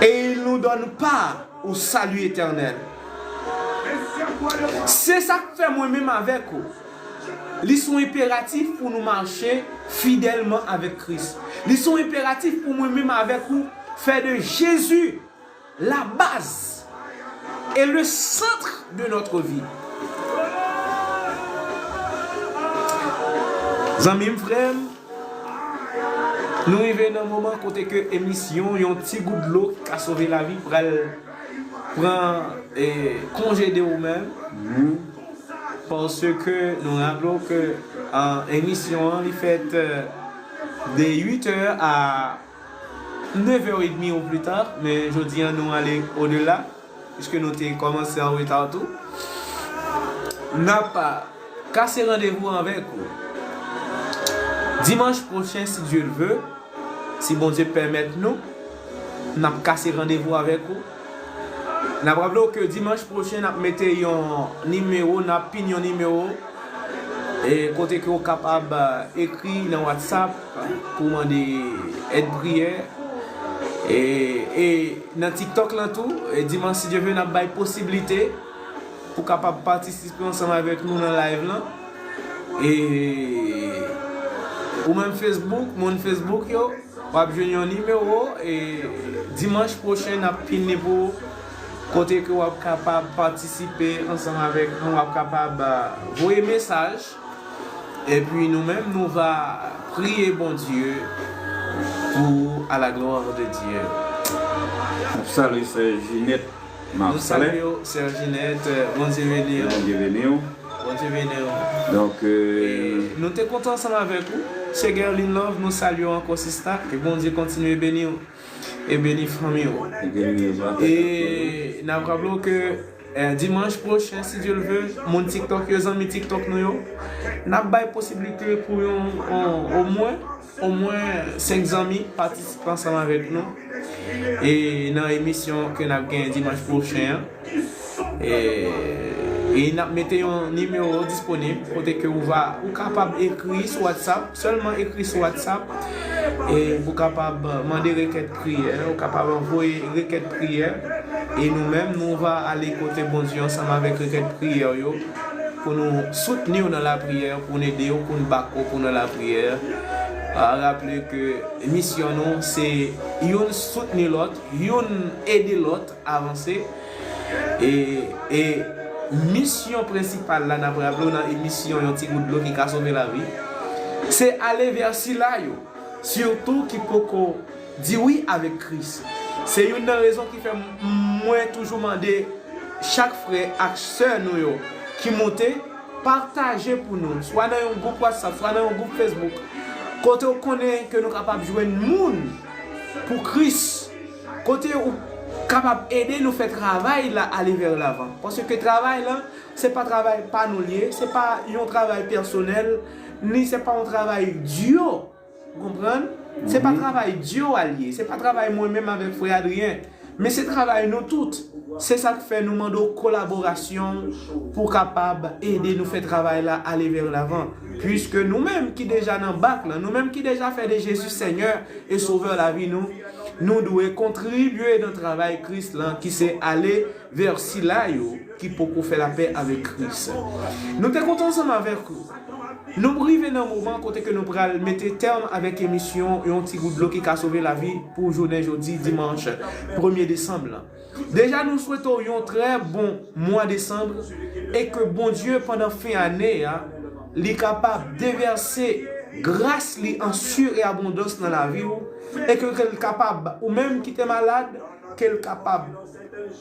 et il nous donne part au salut éternel. Se sa k fè mwen menm avèk ou. Li se yon enperatif pou nou mache fidèlman avèk Kris. Li se yon enperatif pou mwen menm avèk ou fè de Jezi la baz et le centre de notre vie. Zanmi m, frè m, nou rive nan moman kote ke emisyon Yon ti gout dlo ki ka sove lavi pral pran eh, konje de ou menm. Paske nou raple w ke an, emisyon an li fèt eh, de uit è a nèf è edmi ou pli ta, men jodi an nou ale odela, piske nou te kòmanse an reta tou. N ap kase randevou avèk ou dimanch pwochen, si Dye l ve, si Bondye pèmèt nou, n ap kase randevou avèk ou. N ap raple w ke dimanch pwochen, n ap mete yon nimewo, n ap pin yon nimewo, e kote ke w kapab eh, ekri nan WhatsApp pou mande èd priyè. E, e nan TikTok lan tou, e dimanch, si Dye ve, n ap bay posiblite pou kapab patisipe ansanm avèk nou nan live lan. E ou menm Facebook, moun Facebook yo, w ap jwenn yon nimewo e dimanch pwochen n ap pin li pou ou, kote ke w ap kapab patisipe ansanm avèk nou, w ap kapab ah, voye mesaj. Epi nou menm, nou va priye Bondye pou à la gloire de Dieu. N ap salye sè Jinèt Nou Marcelin. Salye w, sè Jinèt, Bondye beni w. Bondye beni w. Bondye beni w. Donk, E euh, nou te kontan ansanm avèk ou. Sè Gerlin Love, nou salye w ankò, sista. Ke Bondye kontinye beni w e beni fanmi w. Beni w, E n ap raple w ke eh, dimanch pwochen, si Dye l ve, moun TikTok yo, zanmi TikTok nou yo, n ap bay posiblite pou yon, yon omwen, omwen senk zanmi patisipe ansanm avèk nou. E nan emisyon ke n ap genyen dimanch pwochen an, e, e n ap mete yon nimewo disponib kote ke ou va, ou kapab ekri sou WhatsApp, sèlman ekri sou WhatsApp, e ou kapab mande rekèt priyè, ou kapab anvoye rekèt priyè, e nou menm, nou va ale kote Bondye ansanm avèk rekèt priyè yo, pou nou soutni w nan lapriyè, pou n ede w, pou n bak w pou nan lapriyè. A raple ke misyon nou, se youn soutni lòt, youn ede lòt avanse. E, e misyon prensipal la, n ap raple w nan emisyon Yon ti gout dlo ki ka sove lavi, se ale vè sila yo, sitou ki poko di wi avèk Kris. Se youn nan rezon ki fè m- mwen toujou mande chak frè ak sè nou yo ki moute, pataje pou nou, swa nan yon gwoup WhatsApp, swa nan yon gwoup Facebook, kote w konnen ke nou kapab jwenn moun pou Kris, kote ou kapab ede nou fè travay la ale vè lavan. Paske travay la, se pa travay pa nou l ye, se pa yon travay pèsonèl, ni se pa yon travay dyo. Ou konprann? Se pa travay dyo a l ye, se pa travay mwen menm avèk frè Adrien, men se travay nou tout. Se sa k fè nou mande w kolaborasyon pou w kapab ede nou fè travay la ale vè lavan. Piske nou menm ki deja nan bak lan, nou menm ki deja fè de Jezi Senyè e Sovè lavi nou, nou dwe kontribye nan travay Kris lan ki se ale vè sila yo ki poko fè lapè avèk Kris. Nou te kontan ansanm avèk ou. Nou rive nan moman kote ke nou pral mete tèm avèk emisyon Yon ti gout dlo ki ka sove lavi pou jounen jodi, dimanch premye desanm lan. Deja, nou swete w yon trè bon mwa desanm e ke Bondye, pandan fen ane a, li kapab devèse gras li an sirabondans nan lavi w e ke, ke l kapab, ou menm ki te malad, ke l kapab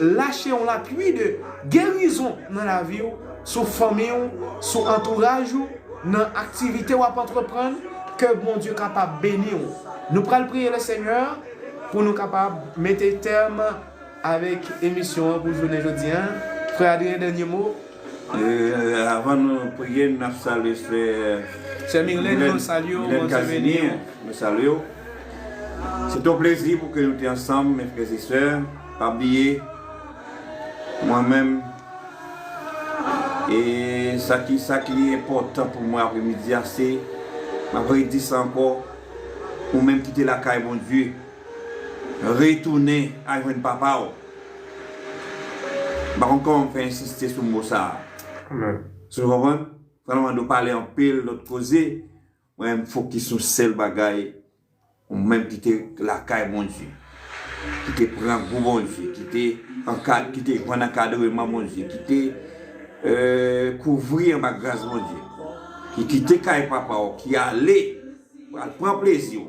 lache yon lapli de gerizon nan lavi w, sou fanmi w, sou antouraj ou, nan aktivite w ap antreprann, ke Bondye kapab beni w. Nou pral priye le Senyè pou nou kapab mete tèm avèk emisyon an pou jounen jodi an. Frè Adrien, dènye mo. Euh, avan nou priye, n ap salye sè Sè Mirlène, Mirlène, nou salye w, Mirlène Bondye beni w. Casimir, nou salye w. Se te yon plezi pou ke nou te ansanm, mes frères et sœurs. Pa bliye, mwen menm, e sa ki, sa ki enpòtan pou mwen apremidi a, se, m ap redi sa ankò, ou menm ki te lakay Bondye, retounen al jwenn papa w. M pa konn kòman m fè ensiste sou mo sa a. Amen. Sou konprann? Frè Lamando pale anpil lòt koze, mwen m fokis yon sèl bagay, ou menm ki te lakay Bondye, ki te pran gou Bondye, ki te ankad-, ki te jwenn ankadreman Bondye, ki te, euh, kouvri anba gras Bondye, ki kite kay papa w, ki ale pral pran plezi w.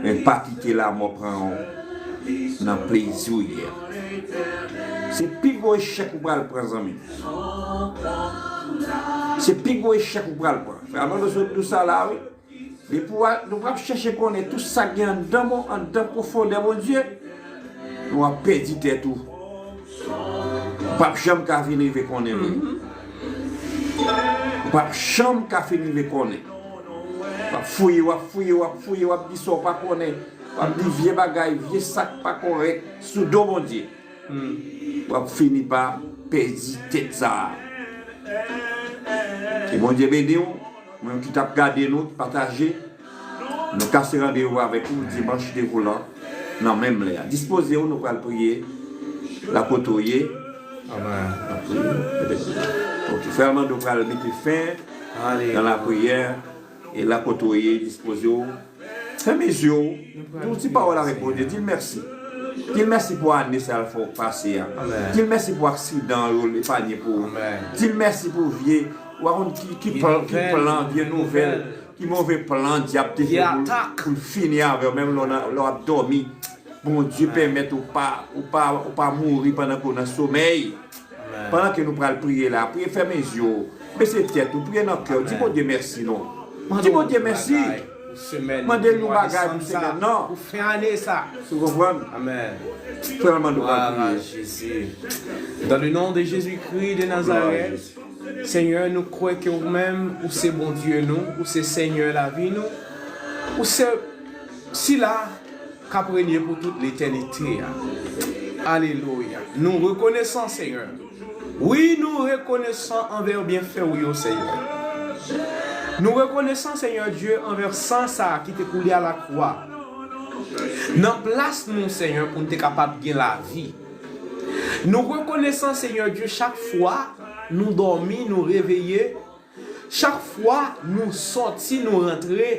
Men pa kite lanmò pran w nan plezi w ye a. Se pi gwo echèk ou pral pran, zanmi m. Se pi gwo echèk ou pral pran. Frè Lamando sot di w sa la, wi. Depi w a, nou p ap chèche konnen tout sa k gen anndan bon, anndan pwofondè Bondye, w ap pèdi tèt ou. Ou p ap janm ka fin rive konnen vre. Ou p ap janm ka fin rive konnen. W ap fouye, w ap fouye, w ap fouye, w ap di sa w pa konnen. W ap di vye bagay, vye sa k pa kòrèk sou do Bondye. W ap fini pa pèdi tèt sa a. Ke Bondye beni w, mwen ki t ap gade nou, ki pataje. Nou kase randevou avèk ou dimanch devoulan nan menm lè a. Dispoze w, nou pral priye. Lakote w ye. Amen. Ok, frè Lamando pral mete fen nan lapriyè. E lakote w ye, dispoze w. Fèmen zye w. Di yon ti pawòl avèk Bondye. Di l mèsi. Di l mèsi pou ane sa l fè w pase a. Amen. Di l mèsi pou aksidan yo l epanye pou ou. Amen. Di l mèsi pou vye, ou pa konn ki, ki plan, ki plan, vye nouvèl, ki move plan dyab te fè pou l, pou l fini avè w, menm lè w nan, lè w ap dòmi. Bondye pèmèt ou pa, ou pa, ou pa mouri pandan ke w nan somèy. Amen. Pandan ke nou pral priye la, priye fèmen zye w, bese tèt ou, priye nan kè w, di Bondye mèsi non. Di Bondye mèsi. Mande l yon bagay pou semèn nan. Pou fen ane sa. Ou konprann? Amen. Frè Lamando pral priye. Dans le nom de Jésus-Christ de Nazareth, Senyè, nou kwè ke ou menm, ou se Bondye nou, ou se Senyè lavi nou, ou se sila k ap renye pou tout letènite a. Alelouya. Nou rekonesan, Senyè. Wi, nou rekonesan anvè byenfè w yo, Senyè. Nou rekonesan, Senyè Dye, anvè san sa a ki te koule a lakwa. Nan plas nou, Senyè, pou n te kapab gen lavi. Nou rekonesan, Senyè Dye, chak fwa nou dòmi, nou reveye, chak fwa nou sòti, nou rantre,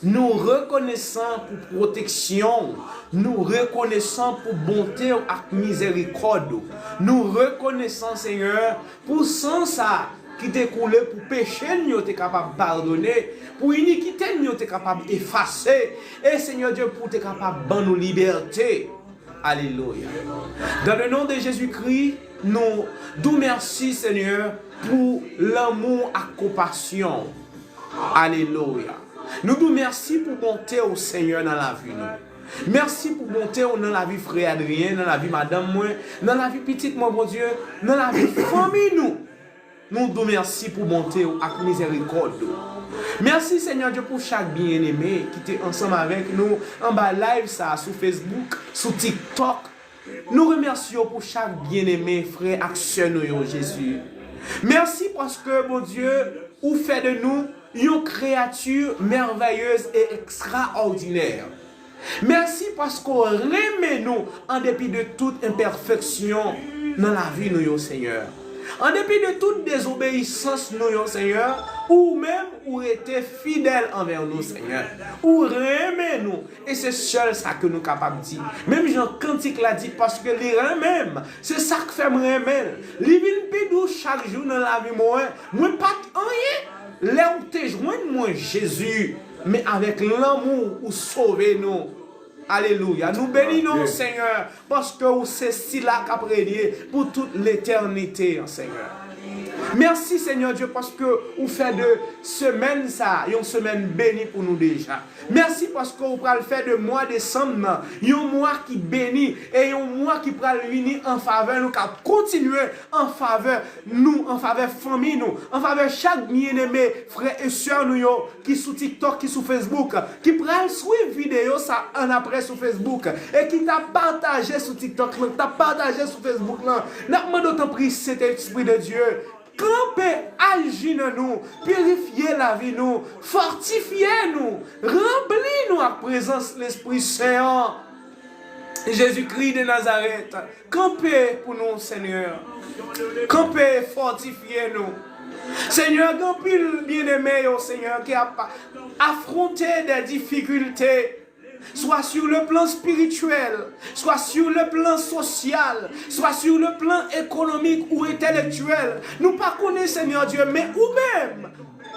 nou rekonesan pou pwoteksyon w, nou rekonesan pou bonte w ak mizèrikòd ou. Nou rekonesan, Senyè, pou san sa ki te koule pou peche n yo te kapab padone, pou inikite n yo te kapab efase, e Senyè Dye, pou w te kapab ban nou libète. Alelouya. Dans le nom de Jésus-Christ, nou di w mèsi, Senyè, pou lanmou ak konpasyon w. Alelouya. Nou di w mèsi pou bonte w, Senyè, nan lavi nou. Mèsi pou bonte w nan lavi frè Adrien, nan lavi madanm mwen, nan lavi pitit mwen, Bondye, nan lavi fanmi nou. Nou di w mèsi pou bonte w ak mizèrikòd ou. Mèsi, Senyè Dye, pou chak byeneme ki te ansanm avèk nou anba live sa a sou Facebook, sou TikTok. Nou remèsye w pou chak byeneme, frè ak sè nou yo, Jezi. Mèsi paske, Bondye, ou fè de nou yon kreyati mèvèyez e ekstraòdinè. Mèsi paske w renmen nou an depi de tout enpèfeksyon nan lavi nou yo, Senyè. An depi de tout dezobeyisans nou yo, Senyè, ou menm ou rete fidèl anvè nou, Senyè. Ou renmen nou, e se sèl sa ke nou kapab di. Menm jan kantik la di, paske li renmen m, se sa k fè m renmen l. Li vin pi dou chak jou nan lavi mwen. Mwen pa t anyen lè w te jwenn mwen, Jezi, men avèk lanmou ou sove nou. Alelouya. Nou beni non w, Senyè, paske ou se sila k ap renye pou tout letènite an, Senyè. Mèsi, Senyè Dye, paske ou fè de semèn sa a yon semèn beni pou nou deja. Mèsi paske ou pral fè de mwa desanm nan yon mwa ki beni e yon mwa ki pral vini an favè nou, k ap kontinye an favè nou, an favè fanmi nou, an favè chak byeneme frè e sè nou yo ki sou TikTok, ki sou Facebook, ki pral swiv videyo sa annapre sou Facebook e ki t ap pataje sou TikTok lan, ki t ap pataje sou Facebook lan. N ap mande w tanpri, Sentespri de Dye, kanpe, aji nan nou, pirifye lavi nou, fòtifye nou, ranpli nou ak prezans Lespri Sen an. Jezikri de Nazarèt, kanpe pou nou, Senyè. Kanpe, fòtifye nou. Senyè, gen anpil byeneme yo, Senyè, ki ap afwonte de difikilte, swa sur le plan spirituel, swa sur le plan social, swa sur le plan économique ou intellectuel. Nou pa konnen, Senyè Dye, men ou menm,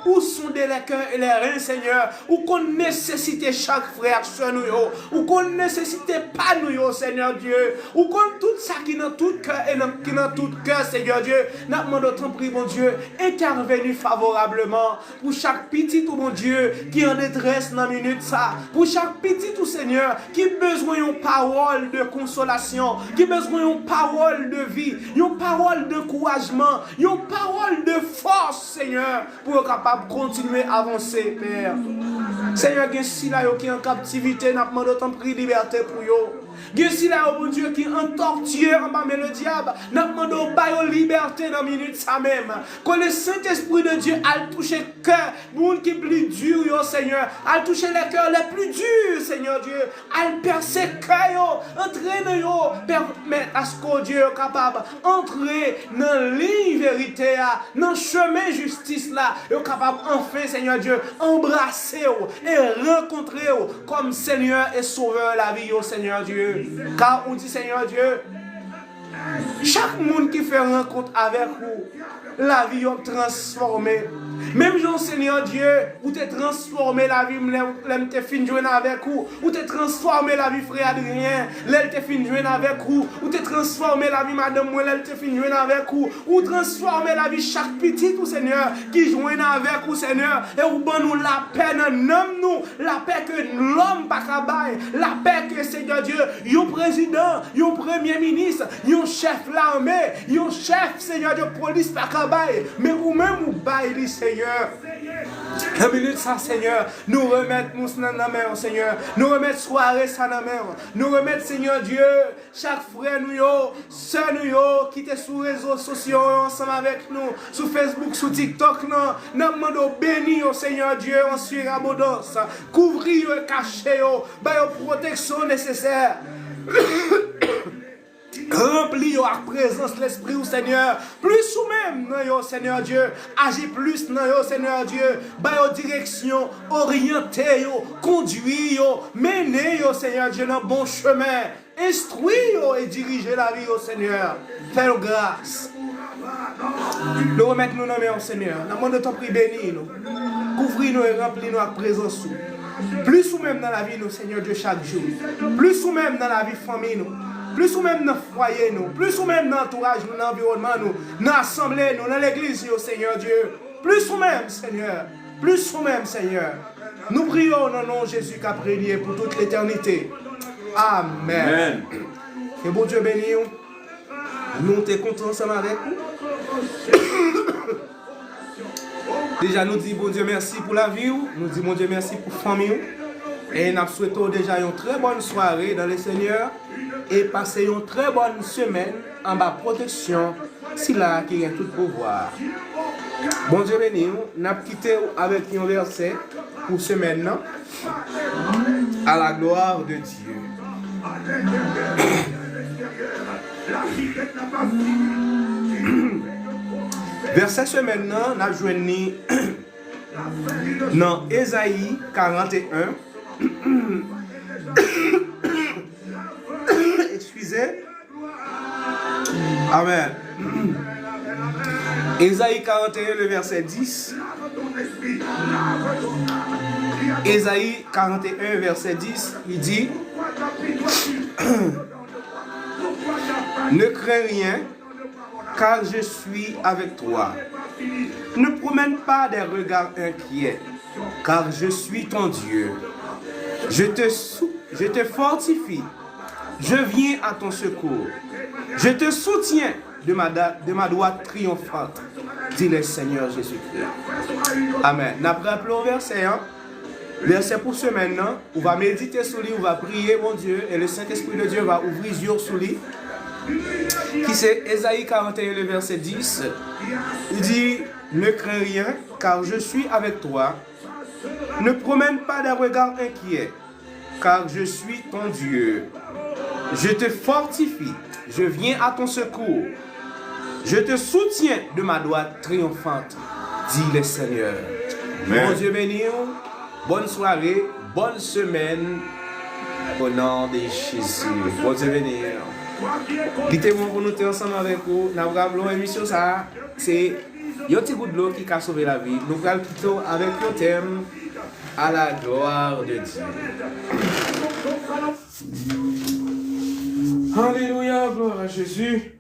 ou sonde les cœurs et les reins, Senyè. Ou konn nesesite chak frè ak sè nou yo. Ou konn nesesite pa nou yo, Senyè Dye. Ou konn tout sa ki nan tout kè e nan, ki nan tout kè, Senyè Dye. N ap mande w, tanpri, Bondye, entèveni favorableman pou chak pitit ou, Bondye, ki an detrès nan minit sa. Pou chak pitit ou, Senyè, ki bezwen yon pawòl de konsolasyon, ki bezwen yon pawòl de vi, yon pawòl dankourajman, yon pawòl de fòs, Senyè, pou yo kapab kontinye avanse, Pè. Senyè, gen sila yo ki an kaptivite, n ap mande w, tanpri, libète pou yo. Gen sila yo, Bondye, ki antòtiye anba men ledyab, n ap mande w ba yo libète nan minit sa menm. Ke le Sentespri de Dye al touche kè moun ki pli di yo, Senyè. Al touche les cœurs les plus durs, Senyè Dye. Al pèse kè yo, antre nan yo, pèmèt aske, Dye, yo kapab antre nan liy verite a, nan chemen jistis la, yo kapab anfen, Senyè Dye, anbrase w e rankontre w kòm Senyè e Sovè lavi yo, Senyè Dye. Ka ou di, Senyè Dye, chak moun ki fè rankont avèk ou, lavi yo ap transfòme. Menm jan, Senyè Dye, ou te transfòme lavi m lè, lè m te fin jwenn avèk ou. Ou te transfòme lavi frè Adrien lè l te fin jwenn avèk ou. Ou te transfòme lavi madanm mwen lè l te fin jwenn avèk ou. Ou transfòme lavi chak pitit ou, Senyè, ki jwenn avèk ou, Senyè. E ou ban nou lapè nan nanm nou, lapè ke lòm pa ka bay, lapè ke, Senyè Dye, yon prezidan, yon premye minis, yon chèf lame, yon chèf, Senyè Dye, polis pa ka bay, men ou menm ou bay li, Senyè. Nan minit sa, Senyè, nou remèt nou nan, nan men w, Senyè. Nou remèt sware sa nan men w. Nou remèt, Senyè Dye, chak frè nou yo, sè nou yo ki te sou rezo sosyo yo ansanm avèk nou, sou Facebook, sou TikTok lan. N ap mande w beni yo, Senyè Dye, an sirabondans. Kouvri yo e kache yo. Ba yo pwoteksyon nesesè. Ranpli yo ak prezans Lespri w, Senyè. Plis ou menm nan yo, Senyè Dye. Aji plis nan yo, Senyè Dye. Ba yo direksyon, oryante yo, kondui yo, mennen yo, Senyè Dye, nan bon chemen. Enstwi yo e dirije lavi yo, Senyè. Fè yo gras. Nou remèt nou nan men w, Senyè. N ap mande w, tanpri, beni nou. Kouvri nou e ranpli nou ak prezans ou. Plis ou menm nan lavi nou, Senyè Dye, chak jou. Plis ou menm nan lavi fanmi nou. Plis ou menm nan fwaye nou. Plis ou menm nan antouraj nou, nan anviwònman nou, nan asanble nou, nan legliz yo, Senyè Dye. Plis ou menm, Senyè. Plis ou menm, Senyè. Nou priye w nan non Jezi k ap renye pou tout letènite. Amèn. Amèn. Ke Bondye beni w. Nou te kontan ansanm avèk ou. Deja, nou di Bondye mèsi pou lavi w. Nou di Bondye mèsi pou fanmi w. E n ap swete w deja yon trè bòn sware dans le Seigneur. E pase yon trè bòn semèn anba pwoteksyon Sila ki gen tout pouvwa. Bondye beni w. N ap kite w avèk yon vèsè pou semèn nan. À la gloire de Dieu. Vèsè semèn nan, n ap jwenn li nan Ezayi karant e en. Eskize. Amèn. Ezayi karant e en, le vèsè dis. Ezayi karant e en, vèsè dis, li di, Ne crains rien, car je suis avec toi. Ne promène pas des regards inquiets, car je suis ton Dieu. Je te, sou- je te fortifie. Je viens à ton secours. Je te soutiens de ma, da- de ma droite triomphante, dit le Seigneur Jésus-Christ. Amèn. N ap raple w vèsè an. Vèsè pou semèn nan, ou va medite sou li, ou va priye Bondye, et le Saint-Esprit de Dieu va ouvrir yeux sou li, ki se Ezayi karant e en, le vèsè dis. Li di, Ne crains rien, car je suis avec toi. Ne promène pas des regards inquiets, car je suis ton Dieu. Je te fortifie, je viens à ton secours. Je te soutiens de ma droite triomphante, dit le Seigneur. Amen. Bondye beni w. Bòn sware, bòn semèn. O non de Jezi. Bondye beni w. Kite mwen pou nou te ansanm avèk ou. N ap raple w emisyon sa a, se yon ti gout dlo ki ka sove lavi. Nou pral kite w avèk yon tèm. À la gloire de Dieu. Alelouya, glwa a Jezi.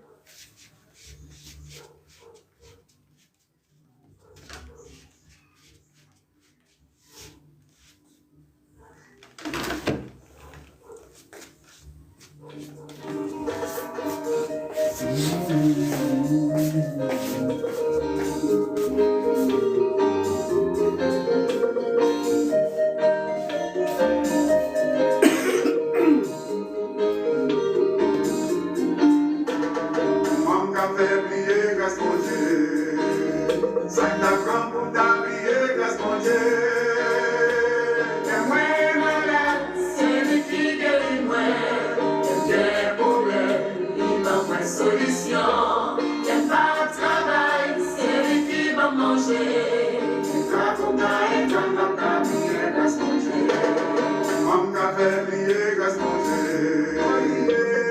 Kòman m ka fè bliye gras Bondye? Sa k ta pran pou m ta bliye gras Bondye? Lè mwen malad, se li ki geri mwen. Lè m gen pwoblèm, li ban mwen solisyon. Lè m pa travay, se li ki ban m manje. Sa pou m ta entann, m ap ka bliye gras Bondye? Kòman m ka fè bliye gras Bondye?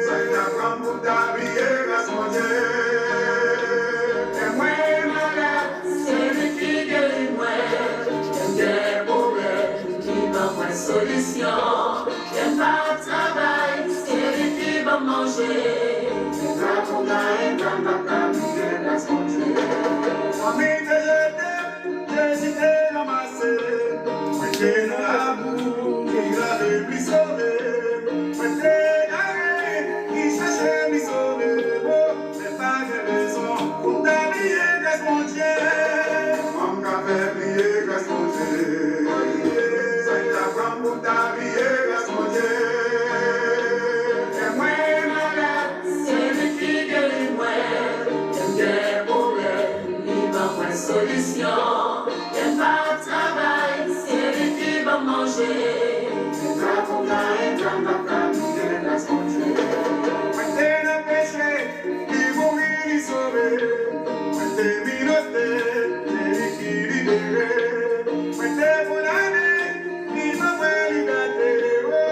Sa k ta pran m pou m ta bliye gras Bondye? Lè mwen malad, se li ki geri mwen. Lè m gen pwoblèm, li ban mwen solisyon. Lè m pa travay, se li ki ban m manje. Sa pou m ta entann, m ap ka bliye gras Bondye? Fanmi te jete m, Jezi te ranmase m. Mwen te nan labou, li lave m, li sove m. Mwen te egare, li chache m, li sove m. O, men pa gen rezon pou m ta bliye gras Bondye. Kòman m ka fè bliye gras Bondye? Sa k ta pran m pou m ta bliye gras Bondye? Lè mwen malad, se li ki geri mwen. Lè m gen pwoblèm, li ban mwen solisyon. Lè m pa travay, se li ki ban m manje. Sa pou m ta entann, m ap ka bliye gras Bondye? Mwen te nan peche, li mouri, li sove. Mwen te minote, se li ki libere. Mwen te kondane, li ban mwen libète. O,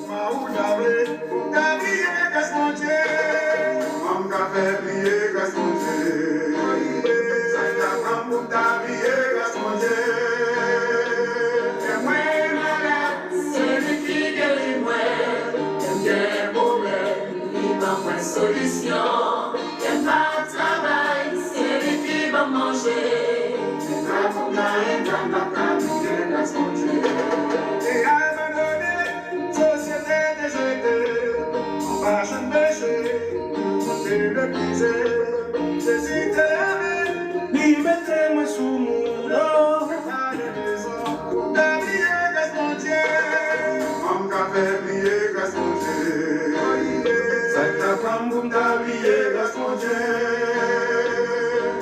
kòman ou ta vle pou m ta bliye gras Bondye? Kòman m ka fè bliye gras Bondye? Sa k ta pran m pou m ta bliye gras Bondye? Lè mwen malad, se li ki geri mwen. Lè m gen pwoblèm, li ban mwen solisyon. Lè m pa travay, se li ki ban m manje. Sa pou m ta entann, m ap ka bliye gras Bondye? Te abandone, sosyete te jete m anba chenn peche, tout moun te meprize m. Jezi te leve m, li mete mwen sou moun. O, pa gen rezon pou m ta bliye gras Bondye. Kòman m ka fè bliye gras Bondye? Sa k ta pran m pou m ta bliye gras Bondye?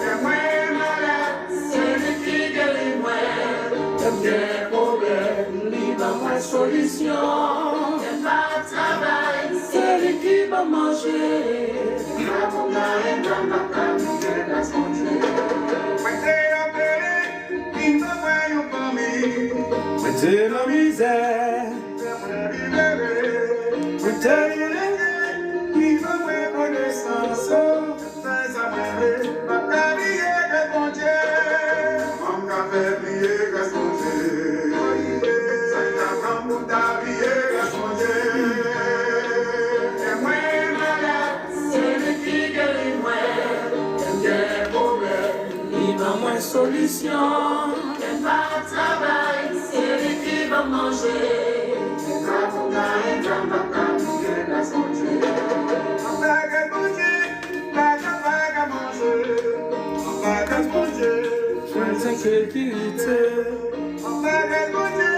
Lè mwen malad, se li ki geri mwen. Lè m gen pwoblèm, li ban mwen solisyon. Lè m pa travay, se li ki ban m manje. Sa pou m ta entann, m ap ka bliye gras Bondye? Mwen te nan peri, li ban mwen yon fanmi. Mwen te nan mizè, mwen libere. Mwen te enleve, li ban mwen konesans. Fè sa mwen vle, m ap ka bliye gras Bondye. Kòman m ka fè bliye gras Bondye? Sa k ta pran m pou m ta bliye gras Bondye? Lè mwen malad, se li ki geri mwen. Lè m gen pwoblèm, li ban mwen Lè m pa travay, se li ki ban m manje. Sa pou gaye, sa m pa ka bliye gras Bondye. Sa gras Bondye, sa pa ka manje. Sa gras Bondye, mwen sekirite. Sa gras Bondye,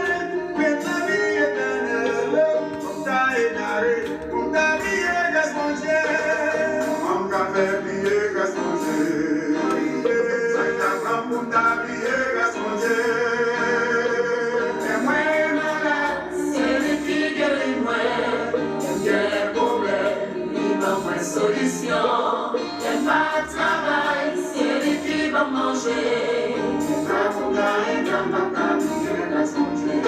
mwen lavi etènèl. Sa egare. Pou m ta bliye gras Bondye, kòman m ka fè bliye gras Bondye? Sa k ta pran pou m ta bliye gras Bondye? Lè mwen malad, se li ki geri mwen. Lè m gen pwoblèm, li ban mwen solisyon. Lè m pa travay, se li ki ban m manje. Sa pou gaye, sa m pa ka bliye gras Bondye.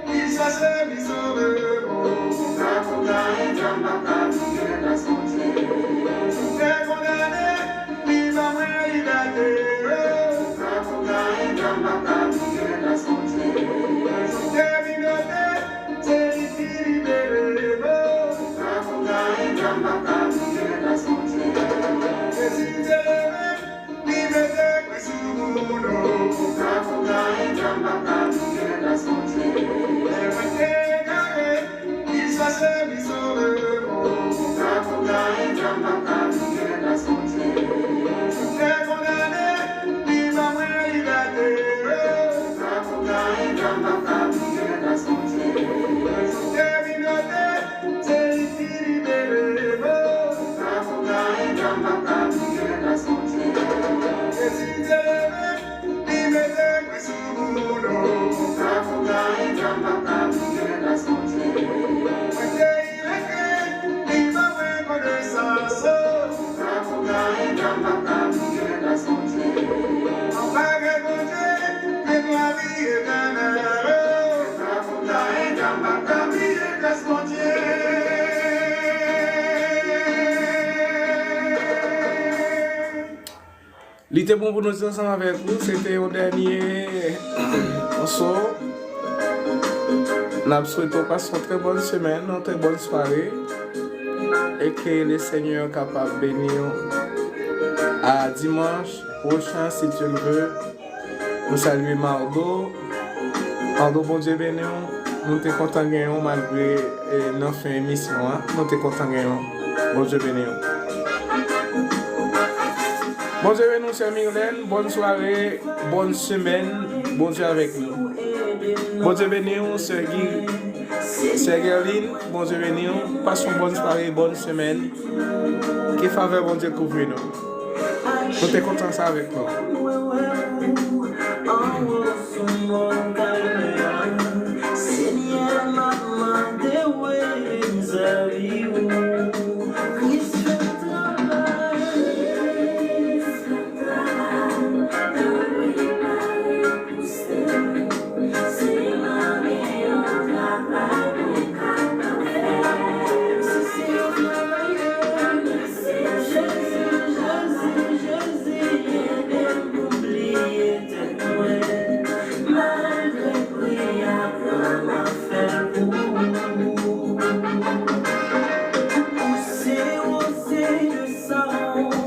Li chache, li sove, oh. Sa pou gaye, sa m pa ka bliye gras Bondye. Te kondane, li ban mwen libète, oh. Sa pou gaye, sa m pa ka bliye gras Bondye. Te vin note, se li ki libere, oh. Sa pou gaye, sa m pa ka bliye gras Bondye. Jezi te leve, li mete kwi sou moun, oh. Sa pou gaye, sa m pa ka bliye gras Bondye. Lè mwen te egare, li chache, li sove, oh. Sa pou gaye, sa m pa ka bliye gras Bondye. Te kondane, li ban mwen libète, oh. Sa pou gaye, sa m pa ka bliye gras Bondye. Te vin note, se li ki libere, oh. Sa pou gaye, sa m pa ka bliye gras Bondye. Jezi te leve, li mete kwi sou moun, oh. Sa pou gaye, sa m pa ka bliye gras Bondye. Mwen te ilekre, li ban mwen konesans, oh. Sa pou gaye, sa m pa ka bliye gras Bondye. Sa gras Bondye, men lavi etènèl, oh. Sa pou gaye, sa m pa ka bliye gras Bondye. Li te bon pou nou di ansanm avèk ou. Se te yon dènye mòso. N ap swete w pase yon trè bòn semèn, yon trè bòn sware. E ke le Senyè kapab beni w. A dimanch pwochen, si Dye le ve. Nou salye Mardo. Mardo, Bondye beni w. Nou te kontan gen w malgre, e, nan fen emisyon an. Nou te kontan gen w. Bondye beni w. Bondye beni w, sè Mirlène. Bòn sware, bòn semèn. Bondye avèk nou. Bondye beni w, sè Guy, sè Guerline. Bondye beni w. Pase yon bòn sware, bòn semèn. Ke favè Bondye kouvri nou. Nou te kontan sa avèk nou.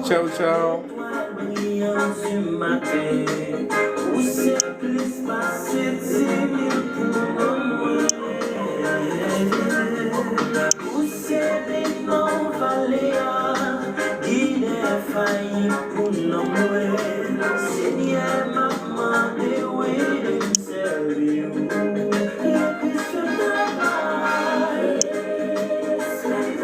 Tchaw, tchaw. Brillant du matin, ou se plis pase di mil pou mwen. Ou se liman vale a, gide fayi pou non mwen.